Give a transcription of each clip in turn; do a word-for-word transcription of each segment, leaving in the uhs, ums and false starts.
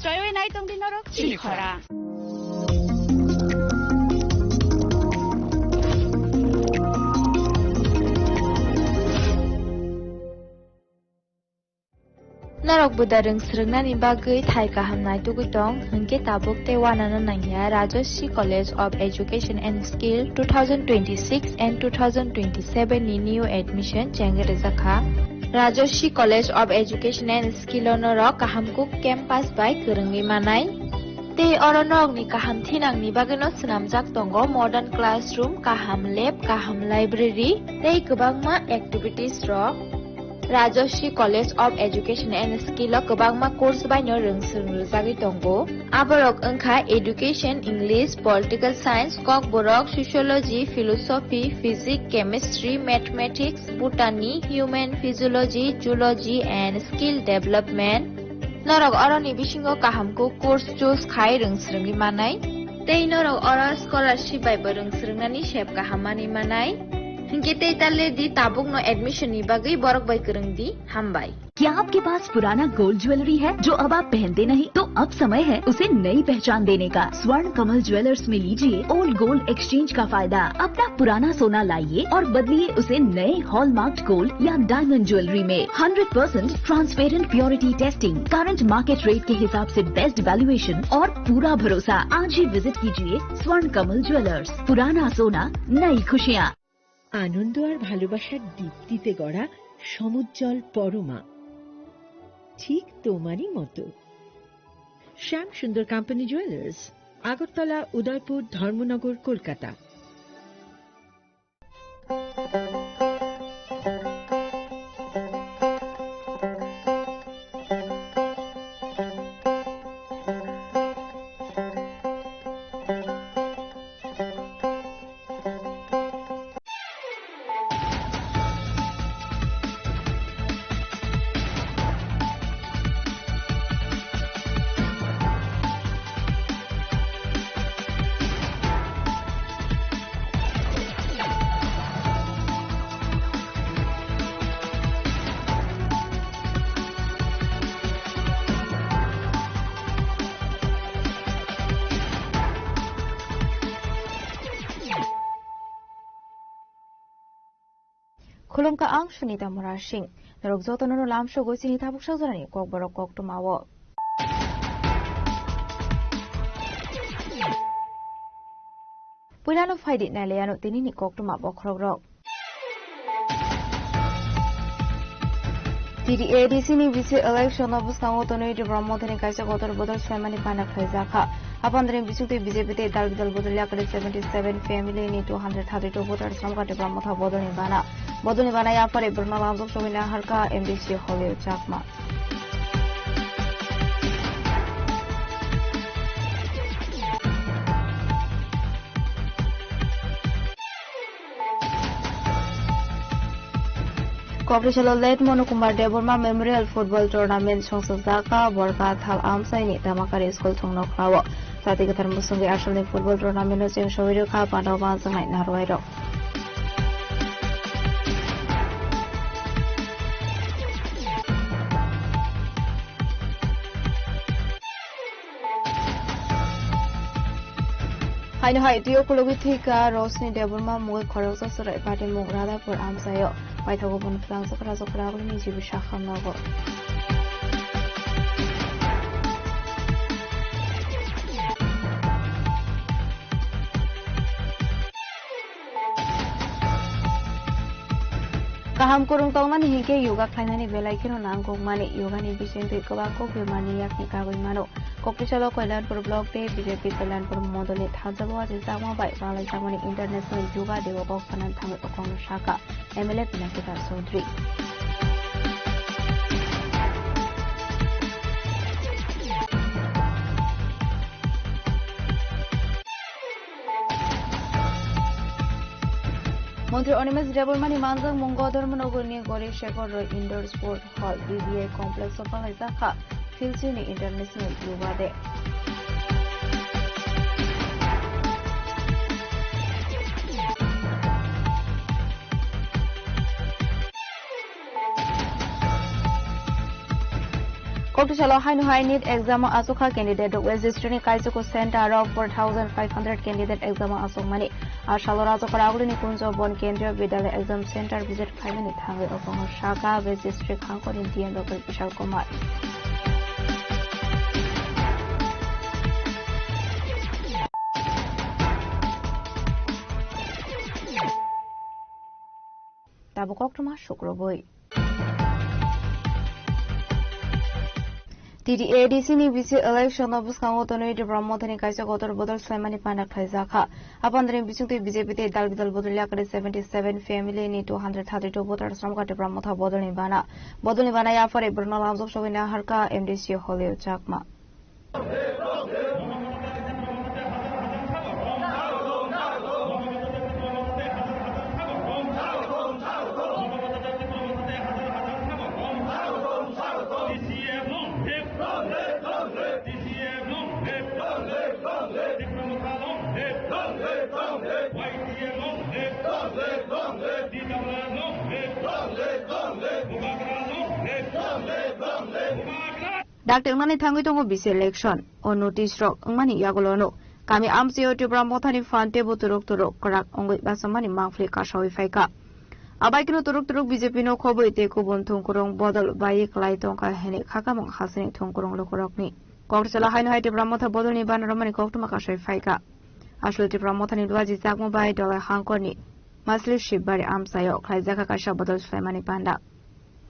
Choiwi nai tongdi norok chini khorang. Norok buda rwng swrwngnani bagwi thai kaham naitugwi tong, hwnkhe tabuk tei uanano nangya Rajashree College of Education and Skill two thousand twenty-six and two thousand twenty-seven ni new admission chengwi rwjakha. Rajashree College of Education and Skill o norok kaham kuk campus bai kwrwngwi manai. Tei oro norokni kaham thinangni bagwino swnamjak tongo modern classroom, kaham lab, kaham library tei kwbangma activities rok. Rajashree College of Education and Skill o kwbangma course baino rwng swrwng rwjagwi tongo. Aborok wngkha Education, English, Political Science, Kokborok, Sociology, Philosophy, Physics, Chemistry, Mathematics, Botany, Human Physiology, Zoology and Skill Development. Norok oroni bisingo kaham kuk course choose khai rwng swrwngwi manai. Tei norok oro scholarship bai bo rwng swrwngnani sep kaham manwi manai. Hinkhe tei ta le di tabukno admission ni bagwi borok bai kwrwng di. Hambai. क्या आपके पास पुराना gold jewellery है जो अब आप पहनते नहीं? तो अब समय है उसे नई पहचान देने का। स्वर्ण कमल ज्वेलर्स में लीजिए ओल्ड गोल्ड एक्सचेंज का फायदा। अपना पुराना सोना लाइए और बदलिए उसे नए हॉलमार्क्ड गोल्ड या डायमंड ज्वेलरी में। Hundred percent transparent purity testing, current market rate के हिसाब से बेस्ट वैल्यूएशन और पूरा भरोसा। आज ही विजिट कीजिए स्वर्ण कमल ज्वेलर्स। पुराना सोना, नई खुशियाँ। আনন্দ আর ভালোবাসার দীপ্তিতে গড়া সমুজ্জ্বল পরমা, ঠিক তোমারই মতো। শ্যাম সুন্দর কোম্পানি জুয়েলার্স, আগরতলা, উদয়পুর, ধর্মনগর, Kolkata. Khulumkha, ang Sunita Murasing. Norok jotono no lamsogo chini tabuk sajorani kokborok koktwmao. Puilano phaidi nailaiano tinini koktwma bokhorokrok. T D A D C ni bisi election o bwskango tonwi Tipra Mothani kaisa kotor bodol swaimani bana khlaijakha. Apandri bisingtwi B J P tei dal bidal bodol yakari seventy seven family ni two hundred thirty two voters romkha Tipra Motha bodolni bana. Bodolni bana yaphari borokno lamjok sogwi naharkha M D C Holio Chakma. Kokrisalo Late Monu Kumar Debbarma Memorial Football Tournament songsajak kha Borkathal Amchaini Damakari School thungno khlao. Jati kwthar mwswngwi asalni football tournament-o cheng sogwi rwkha pandao manjaknai narwai rok. Haino hai twi ukulugwi thwikha Rosni Debbarma mungwi khoroksa chwrai patimung Radhapur amchaio. Paithago bono twlang chokra chokra agulini jibu sakha nogo. Kaham kwrwng tongnani hinkhe yoga khlainani belai kheno nangkukmani. Yogani bisingtwi kwbang kok bemarni yakni kagwi mano. Kokrisalo Koilanpur block tei B J P Koilanpur mondolni thansa bo achijakma bai manlaijakmani International Yoga Day o kok sanani thangwi okhorno sakha M L A Pinaki Das Chaudhary. Montri Animesh Debbarmani manjakmungo Dharmanagarni Gauri Shekhar Roy Indoor Sport Hall, B B I Complex o palaijak kha Philchini International Yoga Day. Kokthosalo haino hai NEET exam o achukha candidate rok. West district ni Kaichoko center o four thousand five hundred candidate exam o achukmani. A salo Rajakhor Agulini Kunjo Bon Kendriya Vidyalaya exam center visit khlaimani thangwi okongo saka West district hangkoni D M Doctor Vishal Kumar. Tabuk koktwma sukrubwi. T T A D C ni bisi election no bwskango tonwi Tipra Mothani kaisa kotor bodol swlaimani panda khlaijakha. Apandani bisingtwi B J P tei dal bidal bodol yakari seventy seven family ni two hundred thirty two voter samkha Tipra Motha bodolni bana. Bodolni bana yaphari borokno lamjok sogwi naharkha M D C Holio Chakma. Dakti wngnani thangwi tongo bisi election. O notice rok wngmani yagulono kami amchaio Tipra Mothani phan teibo turuk turuk kwrak wngwi bachomani mangpili kasawi phaikha. Abaikeno turuk turuk B J P no khobwi tei kubun thungkurung bodol bai kwlai tongkha hwnwi khakamung hasini thungkurung lukurokni. Kokthosalo haino hai Tipra Motha bodolni bana romani koktwma kasawi phaikha. Aswk Tipra Mothani Luaji Chakma bai Dolai Hangkorni Masli Shibari amchaio khlaijakha kaisa bodol swlaimani panda.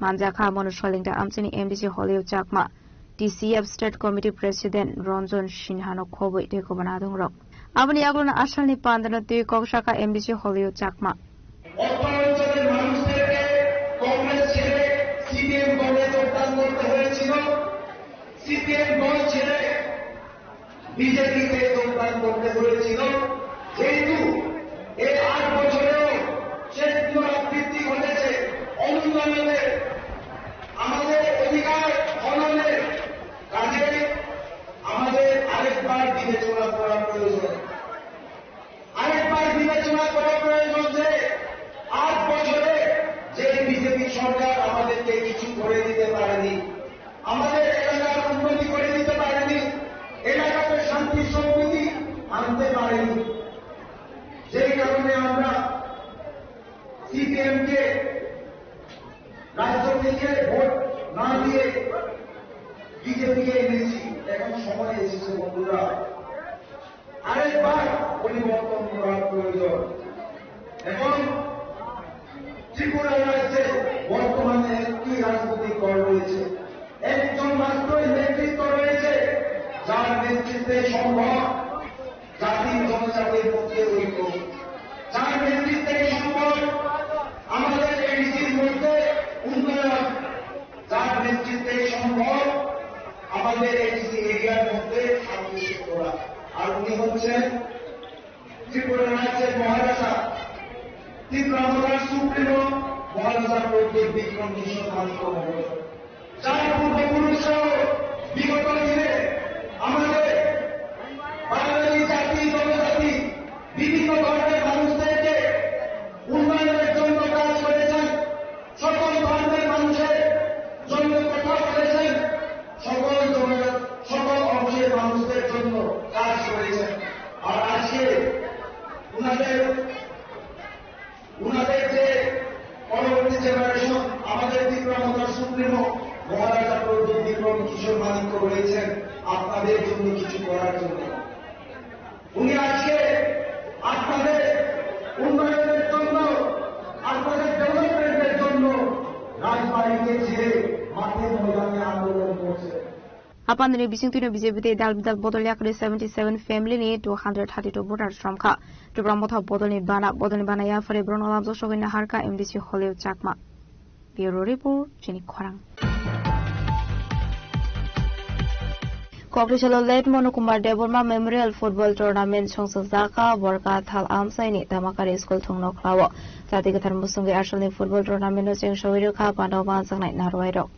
Manjakha mono Solingta amchaini M D C Holio Chakma, T C F State Committee President Ranjan Sinhano khobwi tei kubun adongrok. Aboni yagulono asalni pandano twi kok sakha M D C Holio Chakma. অত্যাচারের মানুষদেরকে কংগ্রেস ছেড়ে সিপিএম দলে যোগদান করতে হয়েছিল। সিপিএম দল ছেড়ে বিজেপিতে যোগদান করতে হয়েছিল, যেহেতু এই আট বছরেও শেখ মুজিবের ভিত্তি ঘটেছে, অনুন্নয়নে আমাদের অধিকার হননে, কাজেই আমাদের আরেকবার বিবেচনা করা প্রয়োজন। আরেকবার বিবেচনা করা প্রয়োজন যে আট বছরে যে বিজেপি সরকার আমাদেরকে কিছু করে দিতে পারেনি, আমাদের এলাকার উন্নতি করে দিতে পারেনি, এলাকাতে শান্তি সম্প্রীতি আনতে পারেনি, যেই কারণে আমরা সিপিএম কে রাজ্য থেকে ভোট না দিয়ে বিজেপি কে এনেছি। এখন সময় এসেছে বন্ধুরা, আরেকবার পরিবর্তন করার প্রয়োজন। এবং ত্রিপুরা রাজ্যে বর্তমানে একটি রাজনৈতিক দল রয়েছে, একজন মাত্রই নেতৃত্ব রয়েছে, যার নেতৃত্বে সম্ভব জাতি জনজাতির মধ্যে ঐক্য, যার নেতৃত্বে সম্ভব আমাদের এডিসির মধ্যে উন্নয়ন, যার নেতৃত্বে সম্ভব আমাদের এডিসি এরিয়ার মধ্যে সাদৃশ্য করা। আর উনি হচ্ছেন ত্রিপুরা রাজ্যের মহারাজা, ত্রিপুরা মথার সুপ্রিমো মহারাজা প্রদ্যোৎ বিক্রম কিশোর মাণিক্য মহোদয়। যার পূর্বপুরুষরাও বিগত দিনে আমাদের বাঙালি জাতি, জনজাতি, বিভিন্ন ধর্মের মানুষদেরকে উন্নয়নের জন্য কাজ করেছেন, সকল ধর্মের মানুষের জন্য কথা বলেছেন, সকল ধর্মের, সকল অংশের মানুষদের জন্য কাজ করেছেন। আর আজকে ওনাদের ওনাদের যে পরবর্তী জেনারেশন, আমাদের ত্রিপুরা মথার সুপ্রিমো মহারাজা প্রদ্যোৎ বিক্রম কিশোর মাণিক্য রয়েছেন আপনাদের জন্য কিছু করার জন্য। উনি আজকে আপনাদের উন্নয়নের জন্য, আপনাদের ডেভেলপমেন্টের জন্য রাজবাড়িকে ছেড়ে মাঠে ময়দানে আন্দোলন করছেন। Apandani bisingtwino B J P tei dal bidal bodol yakri seventy seven family ni two hundred thirty two voter sromkha. Tipra Motha bodolni bana, bodolni bana yaphari borokno lamjak sogwi naharkha M D C Holio Chakma. Bureau Report, Chini Khorang. Kokthosalo Late Monu Kumar Debbarma Memorial Football Tournament songchakjak kha Borkathal amchaini Tamakari School thungno khlao. Jati kwthar musungwi asalni football tournament no cheng sogwi rwkha, panda o manjaknai narwai rok.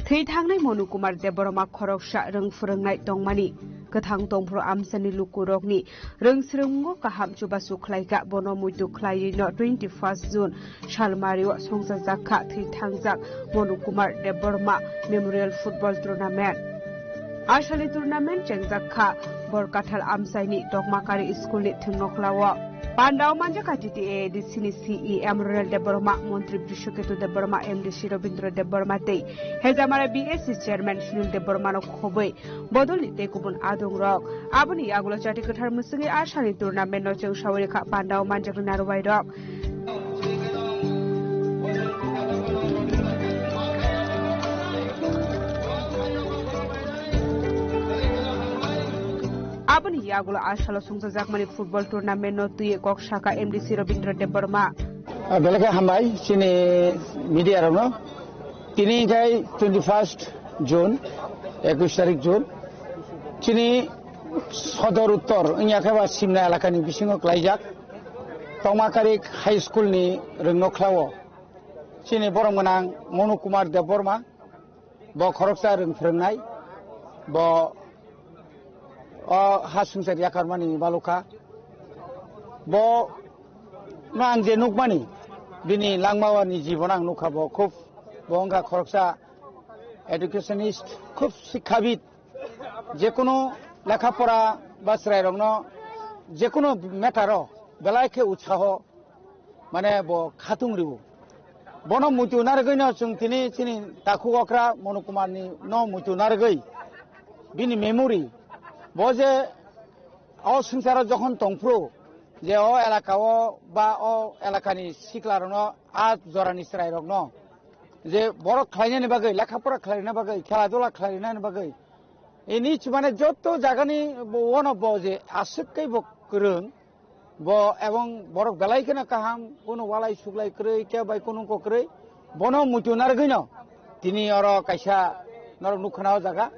Thwi thangnai Monu Kumar Debbarma khoroksa rwng phwrwngnai tongmani kwthang tongphuru amchaini lukurokni rwng swrwngmungo kaham chubachu khlaikha. Bono muitu khlaiwi no twenty first June salmario songchajakha thwi thangjak Monu Kumar Debbarma Memorial Football Tournament. Asalni tournament chengjakha Borkathal amchaini Dokmakari school ni thwngnokhla o. Pandao manjakha T T A A D C ni C E M Ronel Debbarma, Montri Brishoketu Debbarma, M D C Robindra Debbarma tei Hejamara B S C chairman Sunil Debbarma no khobwi bodolni tei kubun adongrok. Aboni yagulo chati kwthar mwswngwi a salni tournament no chwng sawi rwkha Pandao manjaknai narwai rok. Aboni yagulo a salo songchajakmani football tournament no twiwi kok sakha M D C Robindra Debbarma. Ah, belai khe hambai chini media rokno. Tini khai twenty first June, ekush tarik June. Chini sodor uttor wngya khe ba Simna elakani bisingo klaijak Tongmakarik High School ni rwngnokhla o chini borom gwnang Monu Kumar Debbarma. Bo khoroksa rwng phwrwngnai, bo o ha swngchar yakarmani balukha. Bo no ang je nukmani, bini langmao ni jibono ang nukha, bo khub, bo wngkha khoroksa educationist, khub sikkhabid, jekunu lekha pora ba chwrairokno jekunu matter o belai khe utsaho mane bo khatung riwo. Bono muitu narwgwino chwng tini chini takhuk okra Monu Kumarni no muitu narwgwi bini memory bo je o swngcharo jokhon tongphuru je o elakao ba o elakani siklarokno a jorani chwrairokno je borok khlainani bagwi, lekha pora khlainani bagwi, khela dula khlainani bagwi, ini chumane joto jagani bo, ono bo je aswk khe bo kwrwng, bo ebong borok belai kheno kaham, kuno walai suklai kwrwi, kebo bai kuno ko kwrwi, bono muitu narwgwino tini oro kaisa norok nukha na o jaga,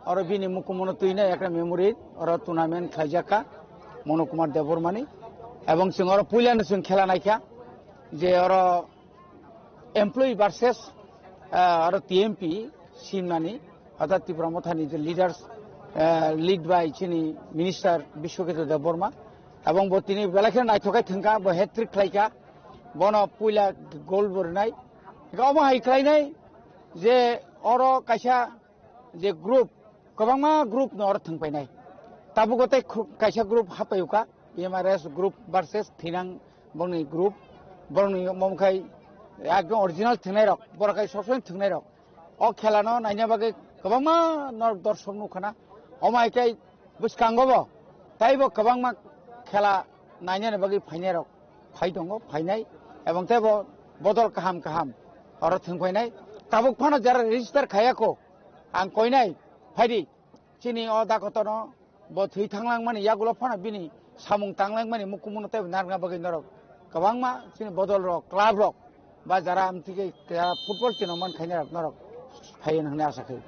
oro bini mukumono twino ekta memory oro tournament khlaijak kha Mono Kumar Debbarmani, ebong chwng oro puilano chwng khela naikha je oro employee versus, ah, aro T M P simnani, orthat Tipra Mothani je leaders, ah, lead by chini minister Biswaketu Debbarma, ebong bo tini belai kheno naithokai thwngkha, bo hat-trick khlaikha, bono puila goal bo rwnai. Omo hai khlainai je oro kaisa je group, kwbangma group no oro thwngpainai. Tabuk o tei khu-, kaisa group hapai uka, M R S group versus Thinang bongni group, bongni mom khai ekdom original thwngnai rok, borok khai sosoni thwngnai rok. O khela no naina bagwi kwbangma norok dorshok nukha na. Omo hai khe bwskango bo taibo kwbangma khela nainani bagwi phainai rok phai tongo, phainai, ebong teibo bodol kaham kaham oro thwngphainai. Tabuk phano jara register khaiya kho, ang koinai, phaidi, chini o dakotono bo thwi thanglangmani yagulo phano bini samung tanglangmani mukumuno teibo narwkna bagwi norok kwbangma chini bodol rok, club rok ba jara amtike jara football tino man khaina rok norok phaiyo hwnwi asa khaio.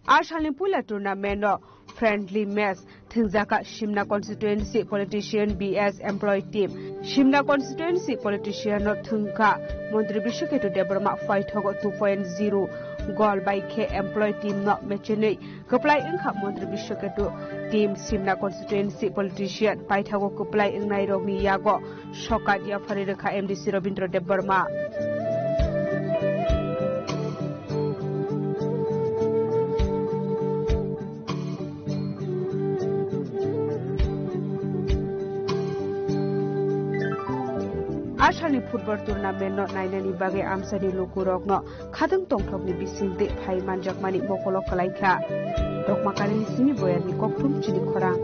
A salni puila tournament no friendly match thwngjak kha Simna constituency politician B S employee team. Simna constituency politician no thwngkha Montri Biswaketu Debbarma paithago two point zero goal bai khe employee team no mechenwi kwplai wngkha Montri Biswaketu team. Simna constituency politician paithago kwplai wngnai rokni yago sokat yaphari rwkha M D C Robindra Debbarma. A salni football tournament no nainani bagwi amchaini lukurokno khatwng tongthokni bisingtwi phai manjakmani mokolo kwlaikha. Dokmakarni simi boyarni kokthum chini khorang.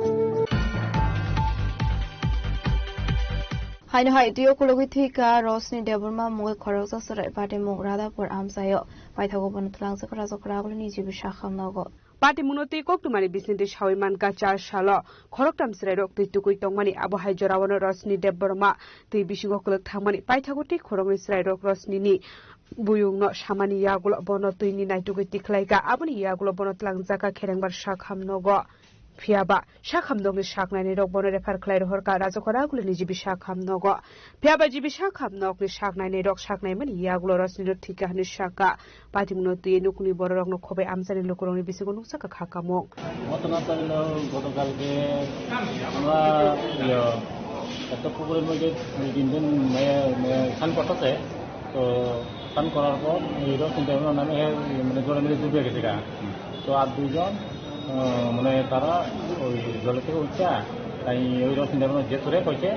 Haino hai twi ukulugwi thwikha Rosni Debbarma mungwi khoroksa chwrai patimung Radhapur amchaio. Paithago bono twlangjak Raja Khoragulini jibi sakham nogo. Patimungno twi koktwmani bisingtwi sawi mankha char salo khoroktham chwrairok twi tukwi tongmani, abo hai jorao Rosni Debbarma twi bisingo kwlwk thangmani. Paithago twi khoroknwi chwrairok Rosnini buyungno samani yagulo bono twini naitugwi tikhlaikha, aboni yagulo bono twlangjakha Kherengbar sakham nogo. Phiya ba, sak hamnokni sak nainai rok bono refer khlai rohor kha Rajakhor Agulini G B sak hamnogo. Phiya ba G B sak hamnokni sak nainai rok sak naimani yagulo Rajni no thik kha hwnwi sa kha. Patimungno twi nukni bororokno khobai amchaini lukurokni bisingo nukjak kha kha kamung. ঘটনা তো হলো গতকালকে আমরা, ইয়ে, একটা পুকুরের মধ্যে দুই তিনজন মেয়ে, মেয়ে স্নান করতেছে। তো স্নান করার পর এই রতন দেবনাথ নামে হে, মানে, জলের মধ্যে ডুবে গেছে গা। তো আর দুইজন, আহ, মানে, তারা ওই জলের থেকে উঠছে, তাই ওই রতন দেবনাথ যে তোরে কইছে,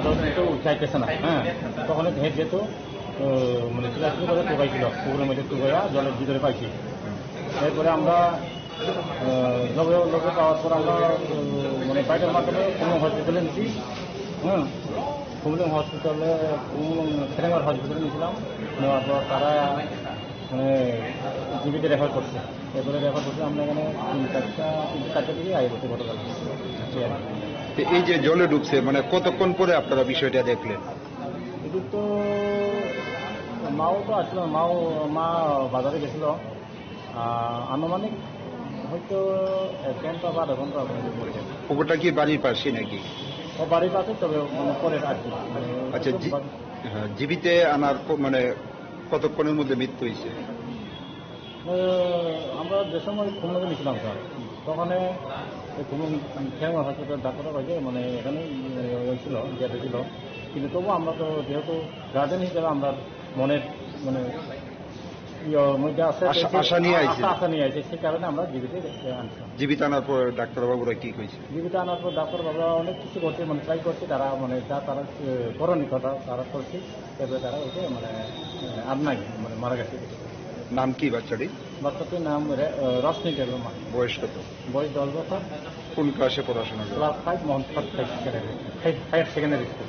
জল থেকে উঠাইতেছে না, হ্যাঁ। তখন হে যেহেতু, আহ, মানে, চিল্লাচিল্লি করে টুকাইছিল, পুকুরের মধ্যে টুকাইয়া জলের ভিতরে পাইছি। এরপরে আমরা, আহ, লগে, লগে পাওয়ার পর আমরা, উম, মানে, বাইকের মাধ্যমে কোনো হসপিটালে নিছি। হুম, খুমলুং হসপিটালে, খুমলুং সেরেঙ্গার হসপিটালে নিয়েছিলাম। নেওয়ার পর তারা, মানে, জিবিতে রেফার করছে। এরপরে রেফার করছে, আমরা এখানে তিন চারটা, তিন চারটা দিকে আই করতে গতকাল। এই আর কি। তো এই যে জলে ডুবছে, মানে, কতক্ষণ পরে আপনারা বিষয়টা দেখলেন? এদিক তো মাও তো আসলো, মাও, মা বাজারে গেছিল। আহ, আনুমানিক হয়তো এক ঘন্টা বা আধা ঘন্টা হবে পরে। পুকুরটা কি বাড়ির পাশে নাকি? ও বাড়ির পাশে, তবে মানে পরে আর কি। মানে আচ্ছা, একটু জি-, বাড়ি- হ্যাঁ, জীবিতে আনার প-, মানে কতক্ষণের মধ্যে মৃত্যু হয়েছে? আহ, আমরা যে সময় খুলনাতে নিয়েছিলাম স্যার, তখন এই খুলনা ক্যান্সার হসপিটাল ডাক্তাররা বলছে, মানে এখানেই, মানে, হয়েছিল, যেটা ছিল। কিন্তু তবু আমরা তো যেহেতু গার্জেন হিসেবে আমরা মনের, মানে, ইয়ে মধ্যে আছে, আশা, যে আশা নিয়ে আইছে। আশা, আশা নিয়ে আইছে, সেই কারণে আমরা জীবিত আনছি। জীবিত আনার পর ডাক্তারবাবুরা কি কইছে? জীবিত আনার পর ডাক্তারবাবুরা অনেক কিছু করছে, মানে, ট্রাই করছে তারা, মানে, যা তারা, এ, করণীয় কথা তারা করছে, এরপরে তারা ওকে, মানে, এ, আর নাই, মানে, মারা গেছে। নাম কি বাচ্চাটি? বাচ্চাটির নাম রে-, এ, রশ্মি দেববর্মা। বয়স কত? বয়স দশ বছর। কোন ক্লাসে পড়াশোনা করে? Class five, Mohan five secondary, five, five secondary school.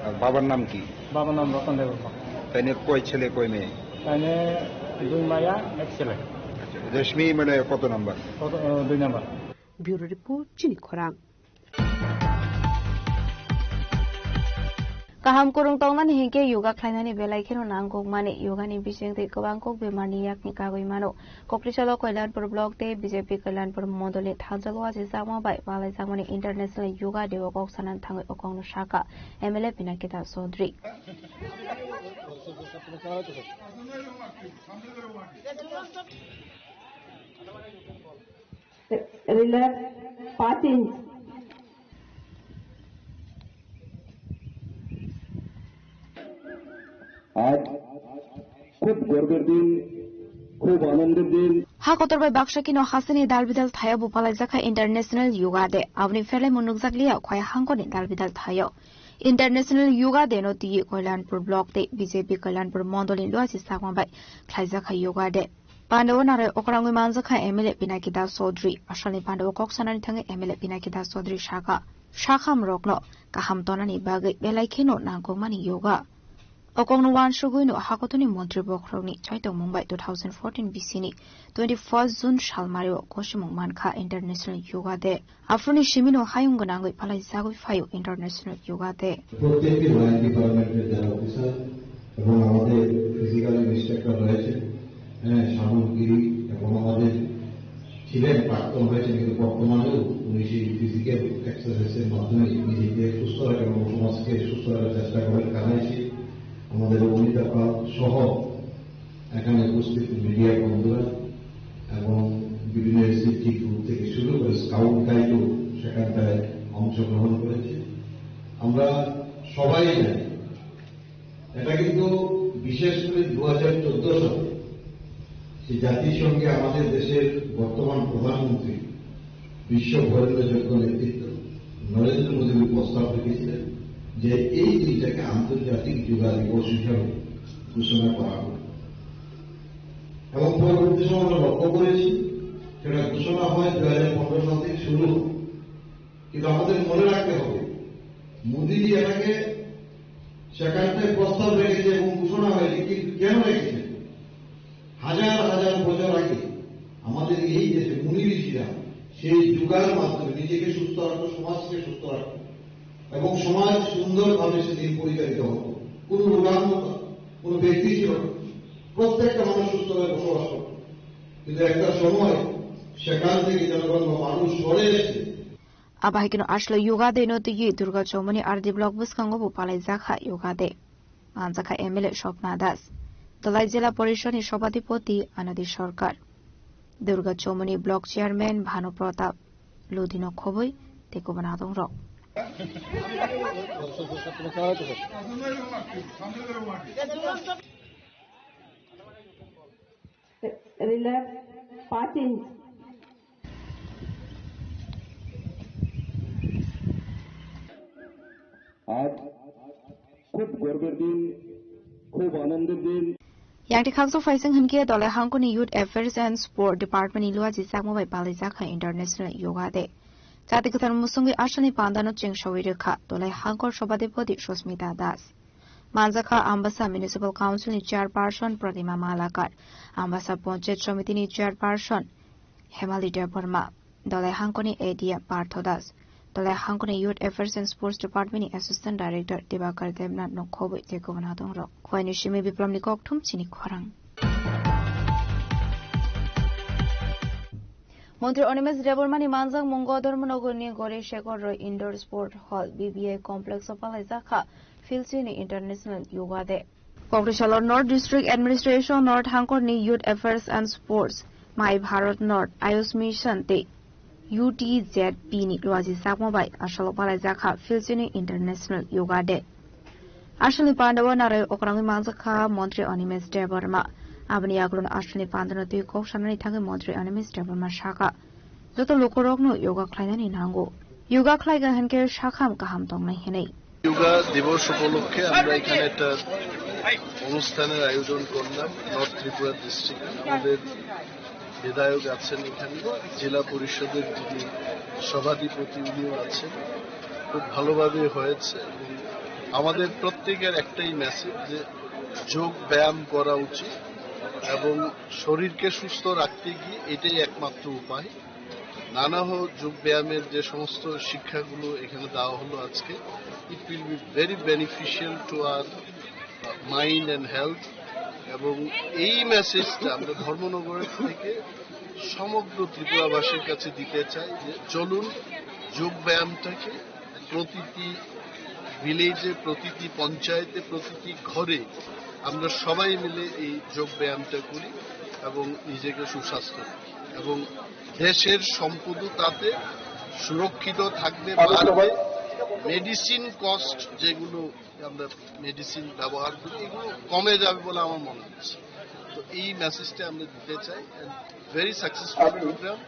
আর বাবার নাম কি? বাবার নাম রতন দেববর্মা। তাই নিয়ে কয় ছেলে, কয় মেয়ে? তাই নিয়ে দুই মায়া, এক ছেলে। রেশমি মানে কত নাম্বার? কত, আহ, দুই number. Bureau Report, Chini Khorang. Kaham kwrwng tongnani hinkhe yoga khlainani belai kheno nangkukmani. Yogani bisingtwi kwbang kok bemarni yakni kagwi mano. Kokrisalo Kailanpur block tei B J P Kailanpur mondolni thangjalo wachi chakma bai palaijakmani International Yoga Day o kok sanani thangwi o kokno sakha M L A Pinaki Das Chaudhary. Relax, পাঁচ ইঞ্চ। আজ খুব গর্বের দিন, খুব আনন্দের দিন। Ha kotor bai baksa kino hasini dalbidal thaya bupalaijakha International Yoga Day. Aboni pherlaimo nukjakliya khoi hangkoni dalbidal thayo. International Yoga Day no twi Kailanpur block tei B J P Kailanpur mondolni luachi sakma bai khlaijakha Yoga Day. Pandao narwk okrangwi manjakha M L A Pinaki Das Chaudhary. Asalni pandao kok sanani thangwi M L A Pinaki Das Chaudhary sakha, sakham rokno kaham tonani bagwi belai kheno nangkukmani yoga. O kokno uansugwino hakotoni montri bokhorokni chaitokmung bai two thousand fourteen bisini twenty-first June salmario kosimung mankha International Yoga Day. Aphuruni simino hayung gwnangwi phalai jagwi phaio International Yoga Day. প্রত্যেকটি লাইন ডিপার্টমেন্টের যারা অফিসার এবং আমাদের physical instructor রয়েছে, হ্যাঁ, শ্যামল গিরি এবং আমাদের ছিলেন, প্রাক্তন হয়েছেন, কিন্তু বর্তমানেও উনি সেই ফিজিক্যাল এক্সারসাইজের মাধ্যমে নিজেকে সুস্থ রাখেন এবং সমাজকে সুস্থ রাখার চেষ্টা করেন। কানাইশি, আমাদের অনিতা পাল সহ এখানে উপস্থিত মিডিয়া বন্ধুরা এবং বিভিন্ন এসএসজি গ্রুপ থেকে শুরু করে স্কাউট গাইডও সেখানটায় অংশগ্রহণ করেছে। আমরা সবাই জানি, এটা কিন্তু বিশেষ করে দু হাজার চোদ্দ সালে যে জাতিসংঘে আমাদের দেশের বর্তমান প্রধানমন্ত্রী, বিশ্ব বরেণ্য যোগ্য নেতৃত্ব নরেন্দ্র মোদী প্রস্তাব রেখেছিলেন যে এই দিনটাকে আন্তর্জাতিক যোগা দিবস হিসাবে ঘোষণা করা হোক। এবং পরবর্তী সময় আমরা লক্ষ্য করেছি, সেটা ঘোষণা হয় দু হাজার পনেরো সাল থেকে শুরু হয়। কিন্তু আমাদের মনে রাখতে হবে, মোদিজি এটাকে সেখানটায় প্রস্তাব রেখেছে এবং ঘোষণা হয়েছে, কিন্তু কেন রেখেছেন? হাজার হাজার বছর আগে আমাদের এই দেশে মুনি ঋষিরা সেই যোগার মাধ্যমে নিজেকে সুস্থ রাখতো, সমাজকে সুস্থ রাখতো এবং সমাজ সুন্দরভাবে সেদিন পরিচালিত হতো। কোনো রোগাক্ত, কোনো ব্যক্তি ছিল না, প্রত্যেকটা মানুষ সুস্থভাবে বসবাস করত। কিন্তু একটা সময় সেখান থেকে যেন কোনো মানুষ সরে এসে Abahikino ashlo yoga de no twi Durga Chomoni R D block bwskango bo palai jakha yoga de. Manjakha M L A Swapna Das. Dolai Jila Porishod ni Sobhadipoti Anadi Sarkar. Durga Chomoni block chairman Bhanu Pratap. Ludino khoboi tei kubun adong rok. Relax, parting. আজ খুব গর্বের দিন, খুব আনন্দের দিন। Yang ti khakchang phaising hinkhe Dolai Hangkoni Youth Affairs and Sport Department ni luaji chakma bai palai jakha International Yoga Day. Chati kwthar musungwi asani pandano chengsawi rwkha Dolai Hangkor Sobhadipoti Susmita Das. Manjakha Ambasa Municipal Council ni Chairperson Pratima Malakar, Ambasa Panchayat Samiti ni Chairperson Hemali Debbarma, Dolai Hangkoni A D M Partho Das, Dolai Hangkoni Youth Affairs and Sports Department ni Assistant Director Dibakar Debnath no khoboi tei kubun adong rok. Khwaini simi Biplomni kokthum chini khorang. Montri Animesh Debbarma ni manjak mungo Dharmanagar ni Gauri Shekhar Roy Indoor Sport Hall B B I Complex o palai jakha Philchini International Yoga Day. Kokri salo North District Administration North Hangkor ni Youth Affairs and Sports, My Bharat North, Ayush Mission tei U T Z P ni luaji chakma bai asalo palai jakha Philchini International Yoga Day. Aswlni pandao narwi okrangwi manjakha Montri Animesh Debbarma. Aboni yagulo aswlni pandano twi kok sanani thangwi Montri Animesh Debbarma sakha, joto lukurokno yoga khlainani nango. Yoga khlaiga hinkhe sakham kaham tongnai hinwi. Yoga দিবস উপলক্ষে আমরা এখানে একটা অনুষ্ঠানের আয়োজন করলাম নর্থ ত্রিপুরা ডিস্ট্রিক্ট। আমাদের বিধায়ক আছেন এখানে, জেলা পরিষদের যিনি সভাধিপতি উনিও আছেন। খুব ভালোভাবে হয়েছে এবং আমাদের প্রত্যেকের একটাই মেসেজ যে যোগ ব্যায়াম করা উচিত এবং শরীরকে সুস্থ রাখতে গিয়ে এটাই একমাত্র উপায়। নানা হ-, যোগ ব্যায়ামের যে সমস্ত শিক্ষাগুলো এখানে দেওয়া হলো আজকে, it will be very beneficial to our mind and health। এবং এই মেসেজটা আমরা ধর্মনগরের থেকে সমগ্র ত্রিপুরাবাসীর কাছে দিতে চাই যে চলুন, যোগ ব্যায়ামটাকে প্রতিটি ভিলেজে, প্রতিটি পঞ্চায়েতে, প্রতিটি ঘরে আমরা সবাই মিলে এই যোগ ব্যায়ামটা করি এবং নিজেকে সুস্বাস্থ্য রাখি। এবং দেশের সম্পদও তাতে সুরক্ষিত থাকবে, বাড়বে। মেডিসিন কস্ট যেগুলো আমরা মেডিসিন ব্যবহার করি, এগুলো কমে যাবে বলে আমার মনে হচ্ছে। তো এই মেসেজটা আমরা দিতে চাই। And very successful program।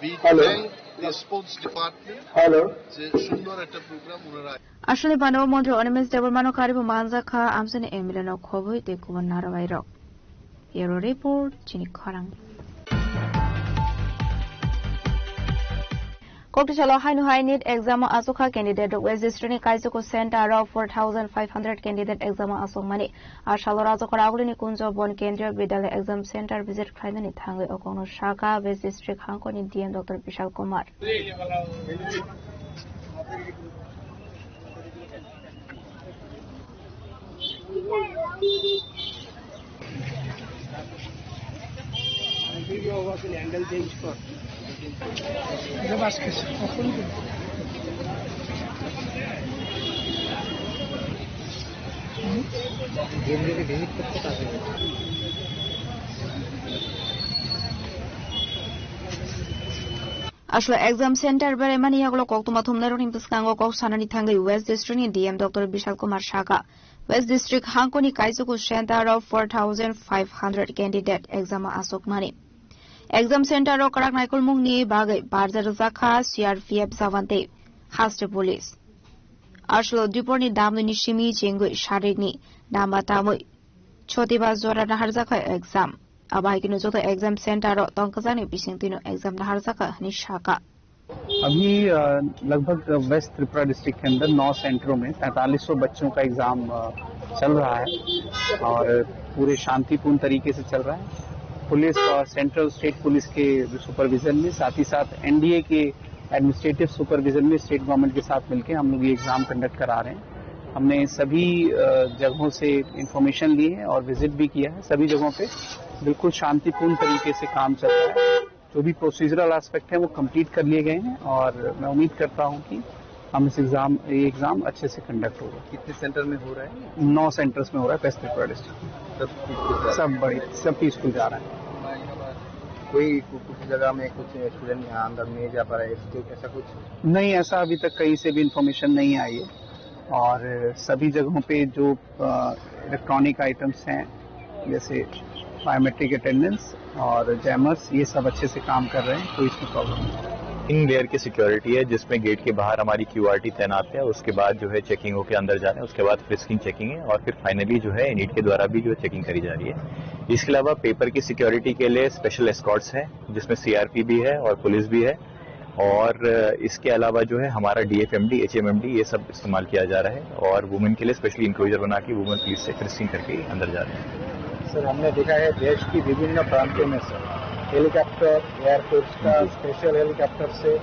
We thank the sports department। Hello. যে সুন্দর একটা প্রোগ্রাম ওনারা Aswlni pandao Montri Animesh Debbarmano karibo manjakha amchaini M L A no khoboi tei kubun narwai rok. Bureau Report, chini khorang. Koktisalo haino hai NEET exam o achukha candidate rok. West District ni Kaichuku center o four thousand five hundred candidate exam o achukmani. A salo Rajakora Agulini Kunjo Bon Kendriya Vidyalaya exam center visit khlainani thangwi okongno sakha West District hangkoni D M Doctor Bishal Kumar. Aswk exam center beraimani yagulo koktwma thumnairokni bwskango kok sanani thangwi West District ni D M Doctor Bishal Kumar sakha, West District hangkoni Kaichuku center o four thousand five hundred candidate exam o achukmani. Exam center o kwrak naikolmungni bagwi barja rwjakha C R P F jawan tei haste police. Aswk diporni damni simi chengwi sarikni damba tamwi chotiba jora naharjakha exam. Abo hai kheno joto exam center o tongkhajakni bisingtwino exam naharjakha hwnwi sakha. अभी, अ, लगभग वेस्ट त्रिपुरा डिस्ट्रिक्ट के अंदर नौ सेंटरों में पैंतालीस सौ बच्चों का एग्जाम, अ, चल रहा है और पूरे शांतिपूर्ण तरीके से चल रहा है। पुलिस और सेंट्रल स्टेट पुलिस के सुपरविजन में, साथ ही साथ एनडीए के एडमिनिस्ट्रेटिव सुपरविजन में स्टेट गवर्नमेंट के साथ मिलके हम लोग ये एग्जाम कंडक्ट करा रहे हैं। हमने सभी, अ, जगहों से इंफॉर्मेशन ली है और विजिट भी किया है। सभी जगहों पे बिल्कुल शांतिपूर्ण तरीके से काम चल रहा है। जो भी प्रोसीजरल एस्पेक्ट है, वो कंप्लीट कर लिए गए हैं और मैं उम्मीद करता हूँ कि हम इस एग्जाम, ये एग्जाम अच्छे से कंडक्ट होगा। कितने सेंटर में हो रहा है? नौ सेंटर्स में हो रहा है वेस्ट त्रिपुरा डिस्ट्रिक्ट। सब पीसफुल जा रहा है। सब पीसफुल जा रहा है। कोई कु-, कुछ जगह में कुछ स्टूडेंट यहाँ अंदर नहीं जा पा रहा है, ऐसे, ऐसा कुछ? नहीं, ऐसा अभी तक कहीं से भी इंफॉर्मेशन नहीं आई है। और सभी जगहों पे जो, अ, इलेक्ट्रॉनिक आइटम्स हैं, जैसे बायोमेट्रिक अटेंडेंस और जैमर्स, ये सब अच्छे से काम कर रहे हैं, कोई इसमें प्रॉब्लम नहीं है। इन लेयर की सिक्योरिटी है, जिसमें गेट के बाहर हमारी क्यूआरटी तैनात है, उसके बाद जो है चेकिंग होके अंदर जा रहे हैं, उसके बाद फ्रिस्किंग चेकिंग है और फिर फाइनली जो है नीट के द्वारा भी जो है चेकिंग करी जा रही है। इसके अलावा पेपर की सिक्योरिटी के लिए स्पेशल एस्कॉर्ट्स हैं, जिसमें सीआरपी भी है और पुलिस भी है। और इसके अलावा जो है हमारा डीएफएमडी, एचएमएमडी, ये सब इस्तेमाल किया जा रहा है और वुमेन के लिए स्पेशली इंक्लोजर बना के वुमेन पुलिस से फ्रिस्किंग करके अंदर जा रहे हैं। सर, हमने देखा है देश की विभिन्न प्रांतों में, सर, हेलीकॉप्टर, एयरफोर्स का जी। स्पेशल हेलीकॉप्टर से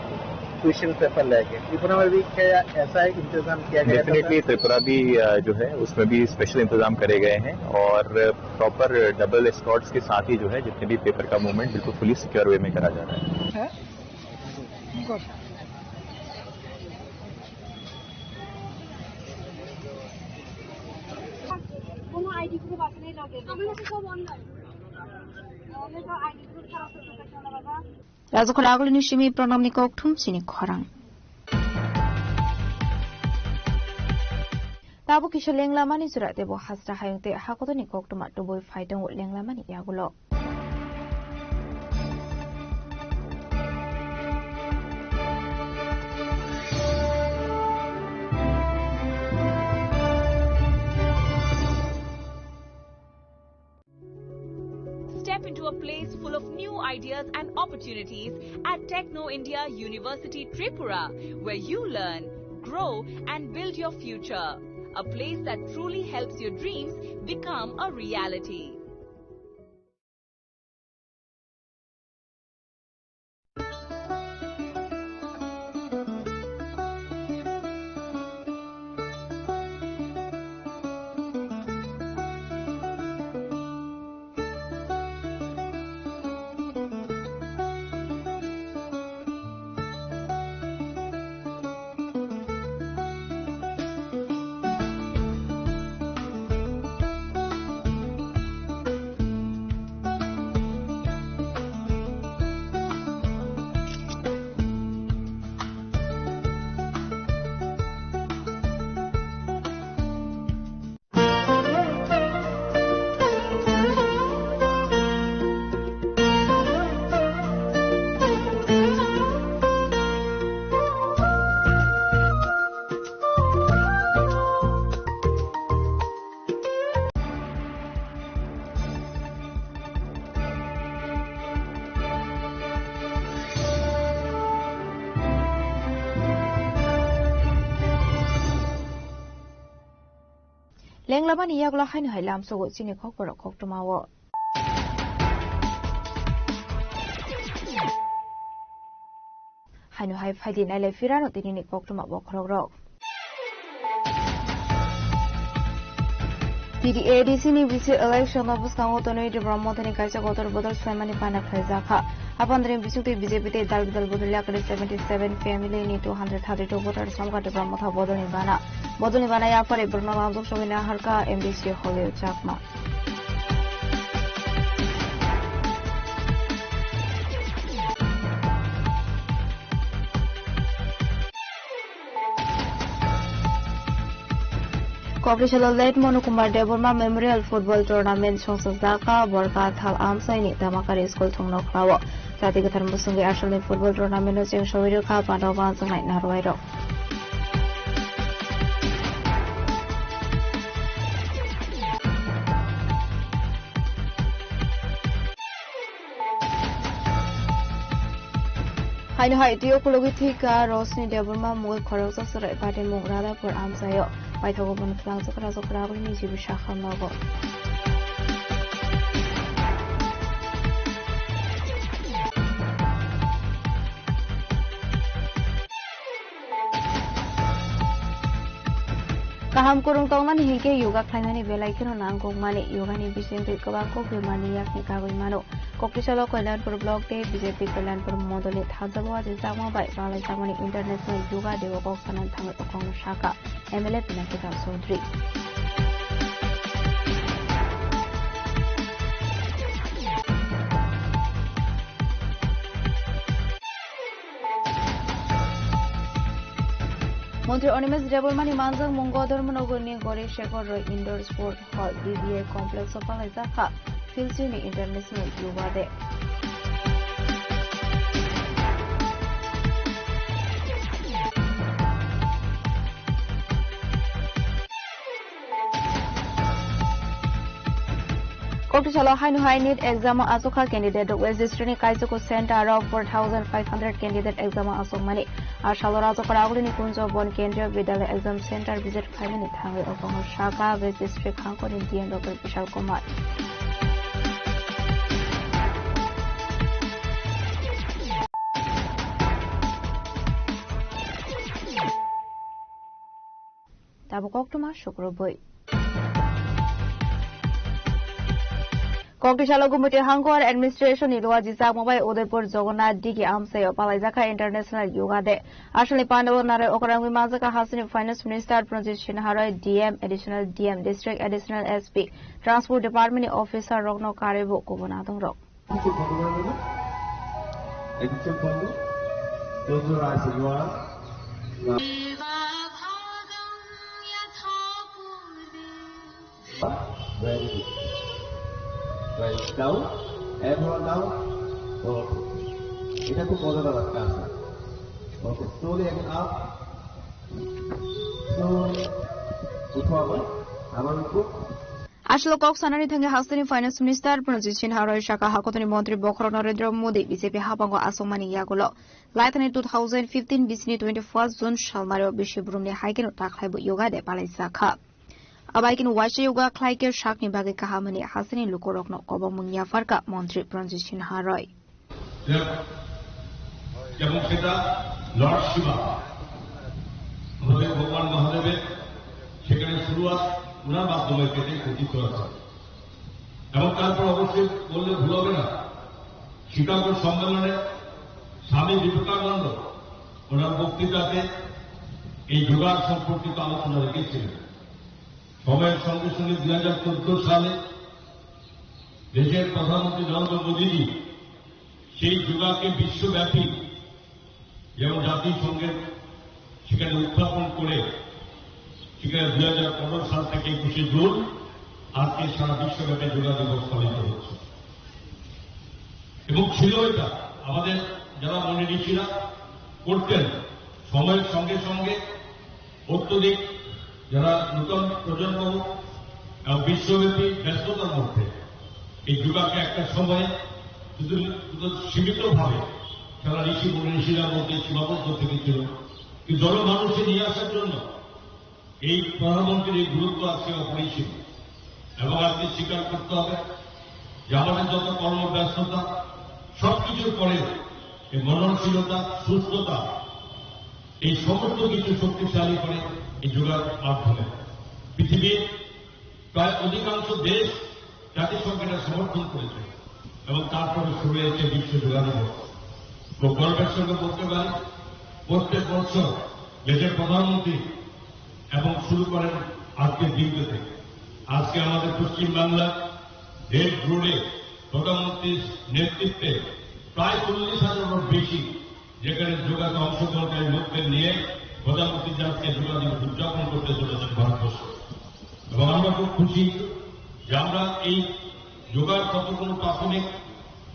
क्वेश्चन पेपर लेके त्रिपुरा में भी क्या ऐसा इंतजाम किया गया था, डेफिनेटली सर? त्रिपुरा भी, अ, जो है उसमें भी स्पेशल इंतजाम करे गए हैं और प्रॉपर डबल एस्कॉर्ट्स के साथ ही जो है जितने भी पेपर का मूवमेंट बिल्कुल फुली सिक्योर वे में करा जा रहा है। কোনো আইডি প্রুফ আছে না এই লগে? আমার কাছে সব অনলাইন। তাহলে তো আইডি প্রুফ ছাড়া তো প্রফেশনাল না, বাবা। Rajakhor agulini simi pranamni kokthum chini khorang. Tabuk kisa lenglamani jora tebo hasra hayung tei hakotorni koktwma tubui phai tongo lenglamani yagulo. Step into a place full of new ideas and opportunities at Techno India University Tripura, where you learn, grow, and build your future. A place that truly helps your dreams become a reality. Lenglamani yagulo haino hai lamsogo chini khokborok koktwmao. Haino hai phaidi nailai phirano tinini koktwma bokhorokrok. T D A D C ni bisi election o bwskango tonwi Tipra Mothani kaisa kotor bodol swlaimani pana khlaijakha. Apandri bisingtwi B J P tei dal bidal bodol yakari seventy seven family ni two hundred thirty two voters hamkha Tipra Motha bodolni bana. Bodolni bana yapharwi borokno lamjok sogwi naharkha M D C Holil Chakma. Kokrisalo late Monu Kumar Debbarma Memorial Football Tournament songsajak kha Borkathal Amchaini Damakari School thungno khlao. Jati kwthar mwswngwi asalni football tournament o cheng sogwi rwkha panda o banjaknai narwai rok. Haino hai twi ukulugwi thwikha Rosni Debbarma mungwi khoroksa chwrai patimung Radhapur amchaio. Paithago bono twlangjak Rajakhor agulini G B Sakha nogo. Kaham kwrwng tongnani hinkhe yoga khlainani belai kheno nangkukmani. Yogani bisingtwi kwbang kok bemani yakni kagwi mano. Koktisalo Kalyanpur block tei B J P Kalyanpur mondolni thansa-o ajijakma bai palaijakmani International Yoga Day o kok sanani thangwi okhorno sakha M L A Pinaki Das Chaudhary. Montri Animesh Debbarmani manjak mungo Dharmanagarni Gauri Shekhar Roy Indoor Sport Hall, D D A Complex o palaijak kha Philchini International Yoga Day. Koktisalo haino hai NEET exam o achukha candidate rok. West District ni Kaichukwu center o four thousand five hundred candidate exam o achukmani. A salo Rajokora Agulini Kunjo Bon Kendriya Vidyalaya Exam Center visit khaimani thangwi okhorno sakha West District hangkhorni D M Doctor Bishal Kumar. Tabuk koktwma sukrubwi. Koktisalo Gumoti Hangkor Administration ni luaji chakma bai Udaipur Jagannath Digi amchaio palaijakha International Yoga Day. Asalni pandao narai okrangwi manjakha hasteni Finance Minister Pranjit Sinha Roy, D M, Additional D M, District Additional S P, Transport Department ni officer rokno karwi bo kubun adongrok. Ekdom bando. Close your eyes if you want. Now. Very good. Right, down. Everyone down. Okay. এটা খুব মজাদার একটা আসন। Okay, slowly again up. Slowly. উঠো আবার। আবার উঠো। Aswk kok sanani thangwi hasteni Finance Minister Pranjit Sinha Roy sakha, hakotoni montri bokhorok Narendra Modi B J P habango achukmani yagulo laithani two thousand fifteen bisini twenty-first June salmario bisi brumni hai kheno takhlaibo Yoga Day palaijakha. Abai kheno waisa yoga khlai khe sakni bagwi kaham hwnwi hasteni lukurokno kobongmung yapharkha montri Pranjit Sinha Roy. এবং সেটা লর্ড শিবা, আমাদের ভগবান মহাদেবের সেখানে শুরুয়াত, ওনার মাধ্যমে সেটাই প্রতীক করা হয়। এবং তারপর অবশ্যই বললে ভুল হবে না, শিকাগো সম্মেলনে স্বামী বিবেকানন্দ ওনার বক্তৃতাতে এই যোগা সম্পর্কিত আলোচনা রেখেছিলেন। সময়ের সঙ্গে সঙ্গে দুই হাজার চোদ্দ সালে দেশের প্রধানমন্ত্রী নরেন্দ্র মোদীজি সেই যোগাকে বিশ্বব্যাপী যেমন জাতিসংঘের সেখানে উত্থাপন করে সেখানে দুই হাজার পনেরো সাল থেকে একুশে জুন আজকে সারা বিশ্বব্যাপী যোগা দিবস পালিত হচ্ছে। এবং ছিল এটা, আমাদের যারা মুনি ঋষিরা করতেন, সময়ের সঙ্গে সঙ্গে অত্যধিক যারা নতুন প্রজন্ম এবং বিশ্বব্যাপী ব্যস্ততার মধ্যে এই যোগাকে একটা সময়ে শুধু, শুধু সীমিতভাবে যারা ঋষি মুনি ঋষিরা মধ্যে সীমাবদ্ধ থেকেছিল, কিন্তু জনমানুষে নিয়ে আসার জন্য এই প্রধানমন্ত্রীর এই গুরুত্ব আজকে অপরিসীম। এবং আজকে স্বীকার করতে হবে যে আমাদের যত কর্মব্যস্ততা, সবকিছুর পরেও এই মননশীলতা, সুস্থতা, এই সমস্ত কিছু শক্তিশালী করে এই যোগার মাধ্যমে। পৃথিবীর প্রায় অধিকাংশ দেশ জাতিসংঘ এটা সমর্থন করেছে এবং তারপরে শুরু হয়েছে বিশ্ব যোগা দিবস। তো গর্বের সঙ্গে বলতে পারি, প্রত্যেক বছর দেশের প্রধানমন্ত্রী এবং শুরু করেন আজকের দিনটিতে। আজকে আমাদের পশ্চিমবাংলা দেশ জুড়ে প্রধানমন্ত্রীর নেতৃত্বে প্রায় চল্লিশ হাজারেরও বেশি যেখানে যোগাতে অংশগ্রহণকারী লোকদের নিয়ে প্রধানমন্ত্রী আজকে যোগা দিবস উদযাপন করতে চলেছেন ভারতবর্ষ। এবং আমরা খুব খুশি যে আমরা এই যোগার কতগুলো প্রাথমিক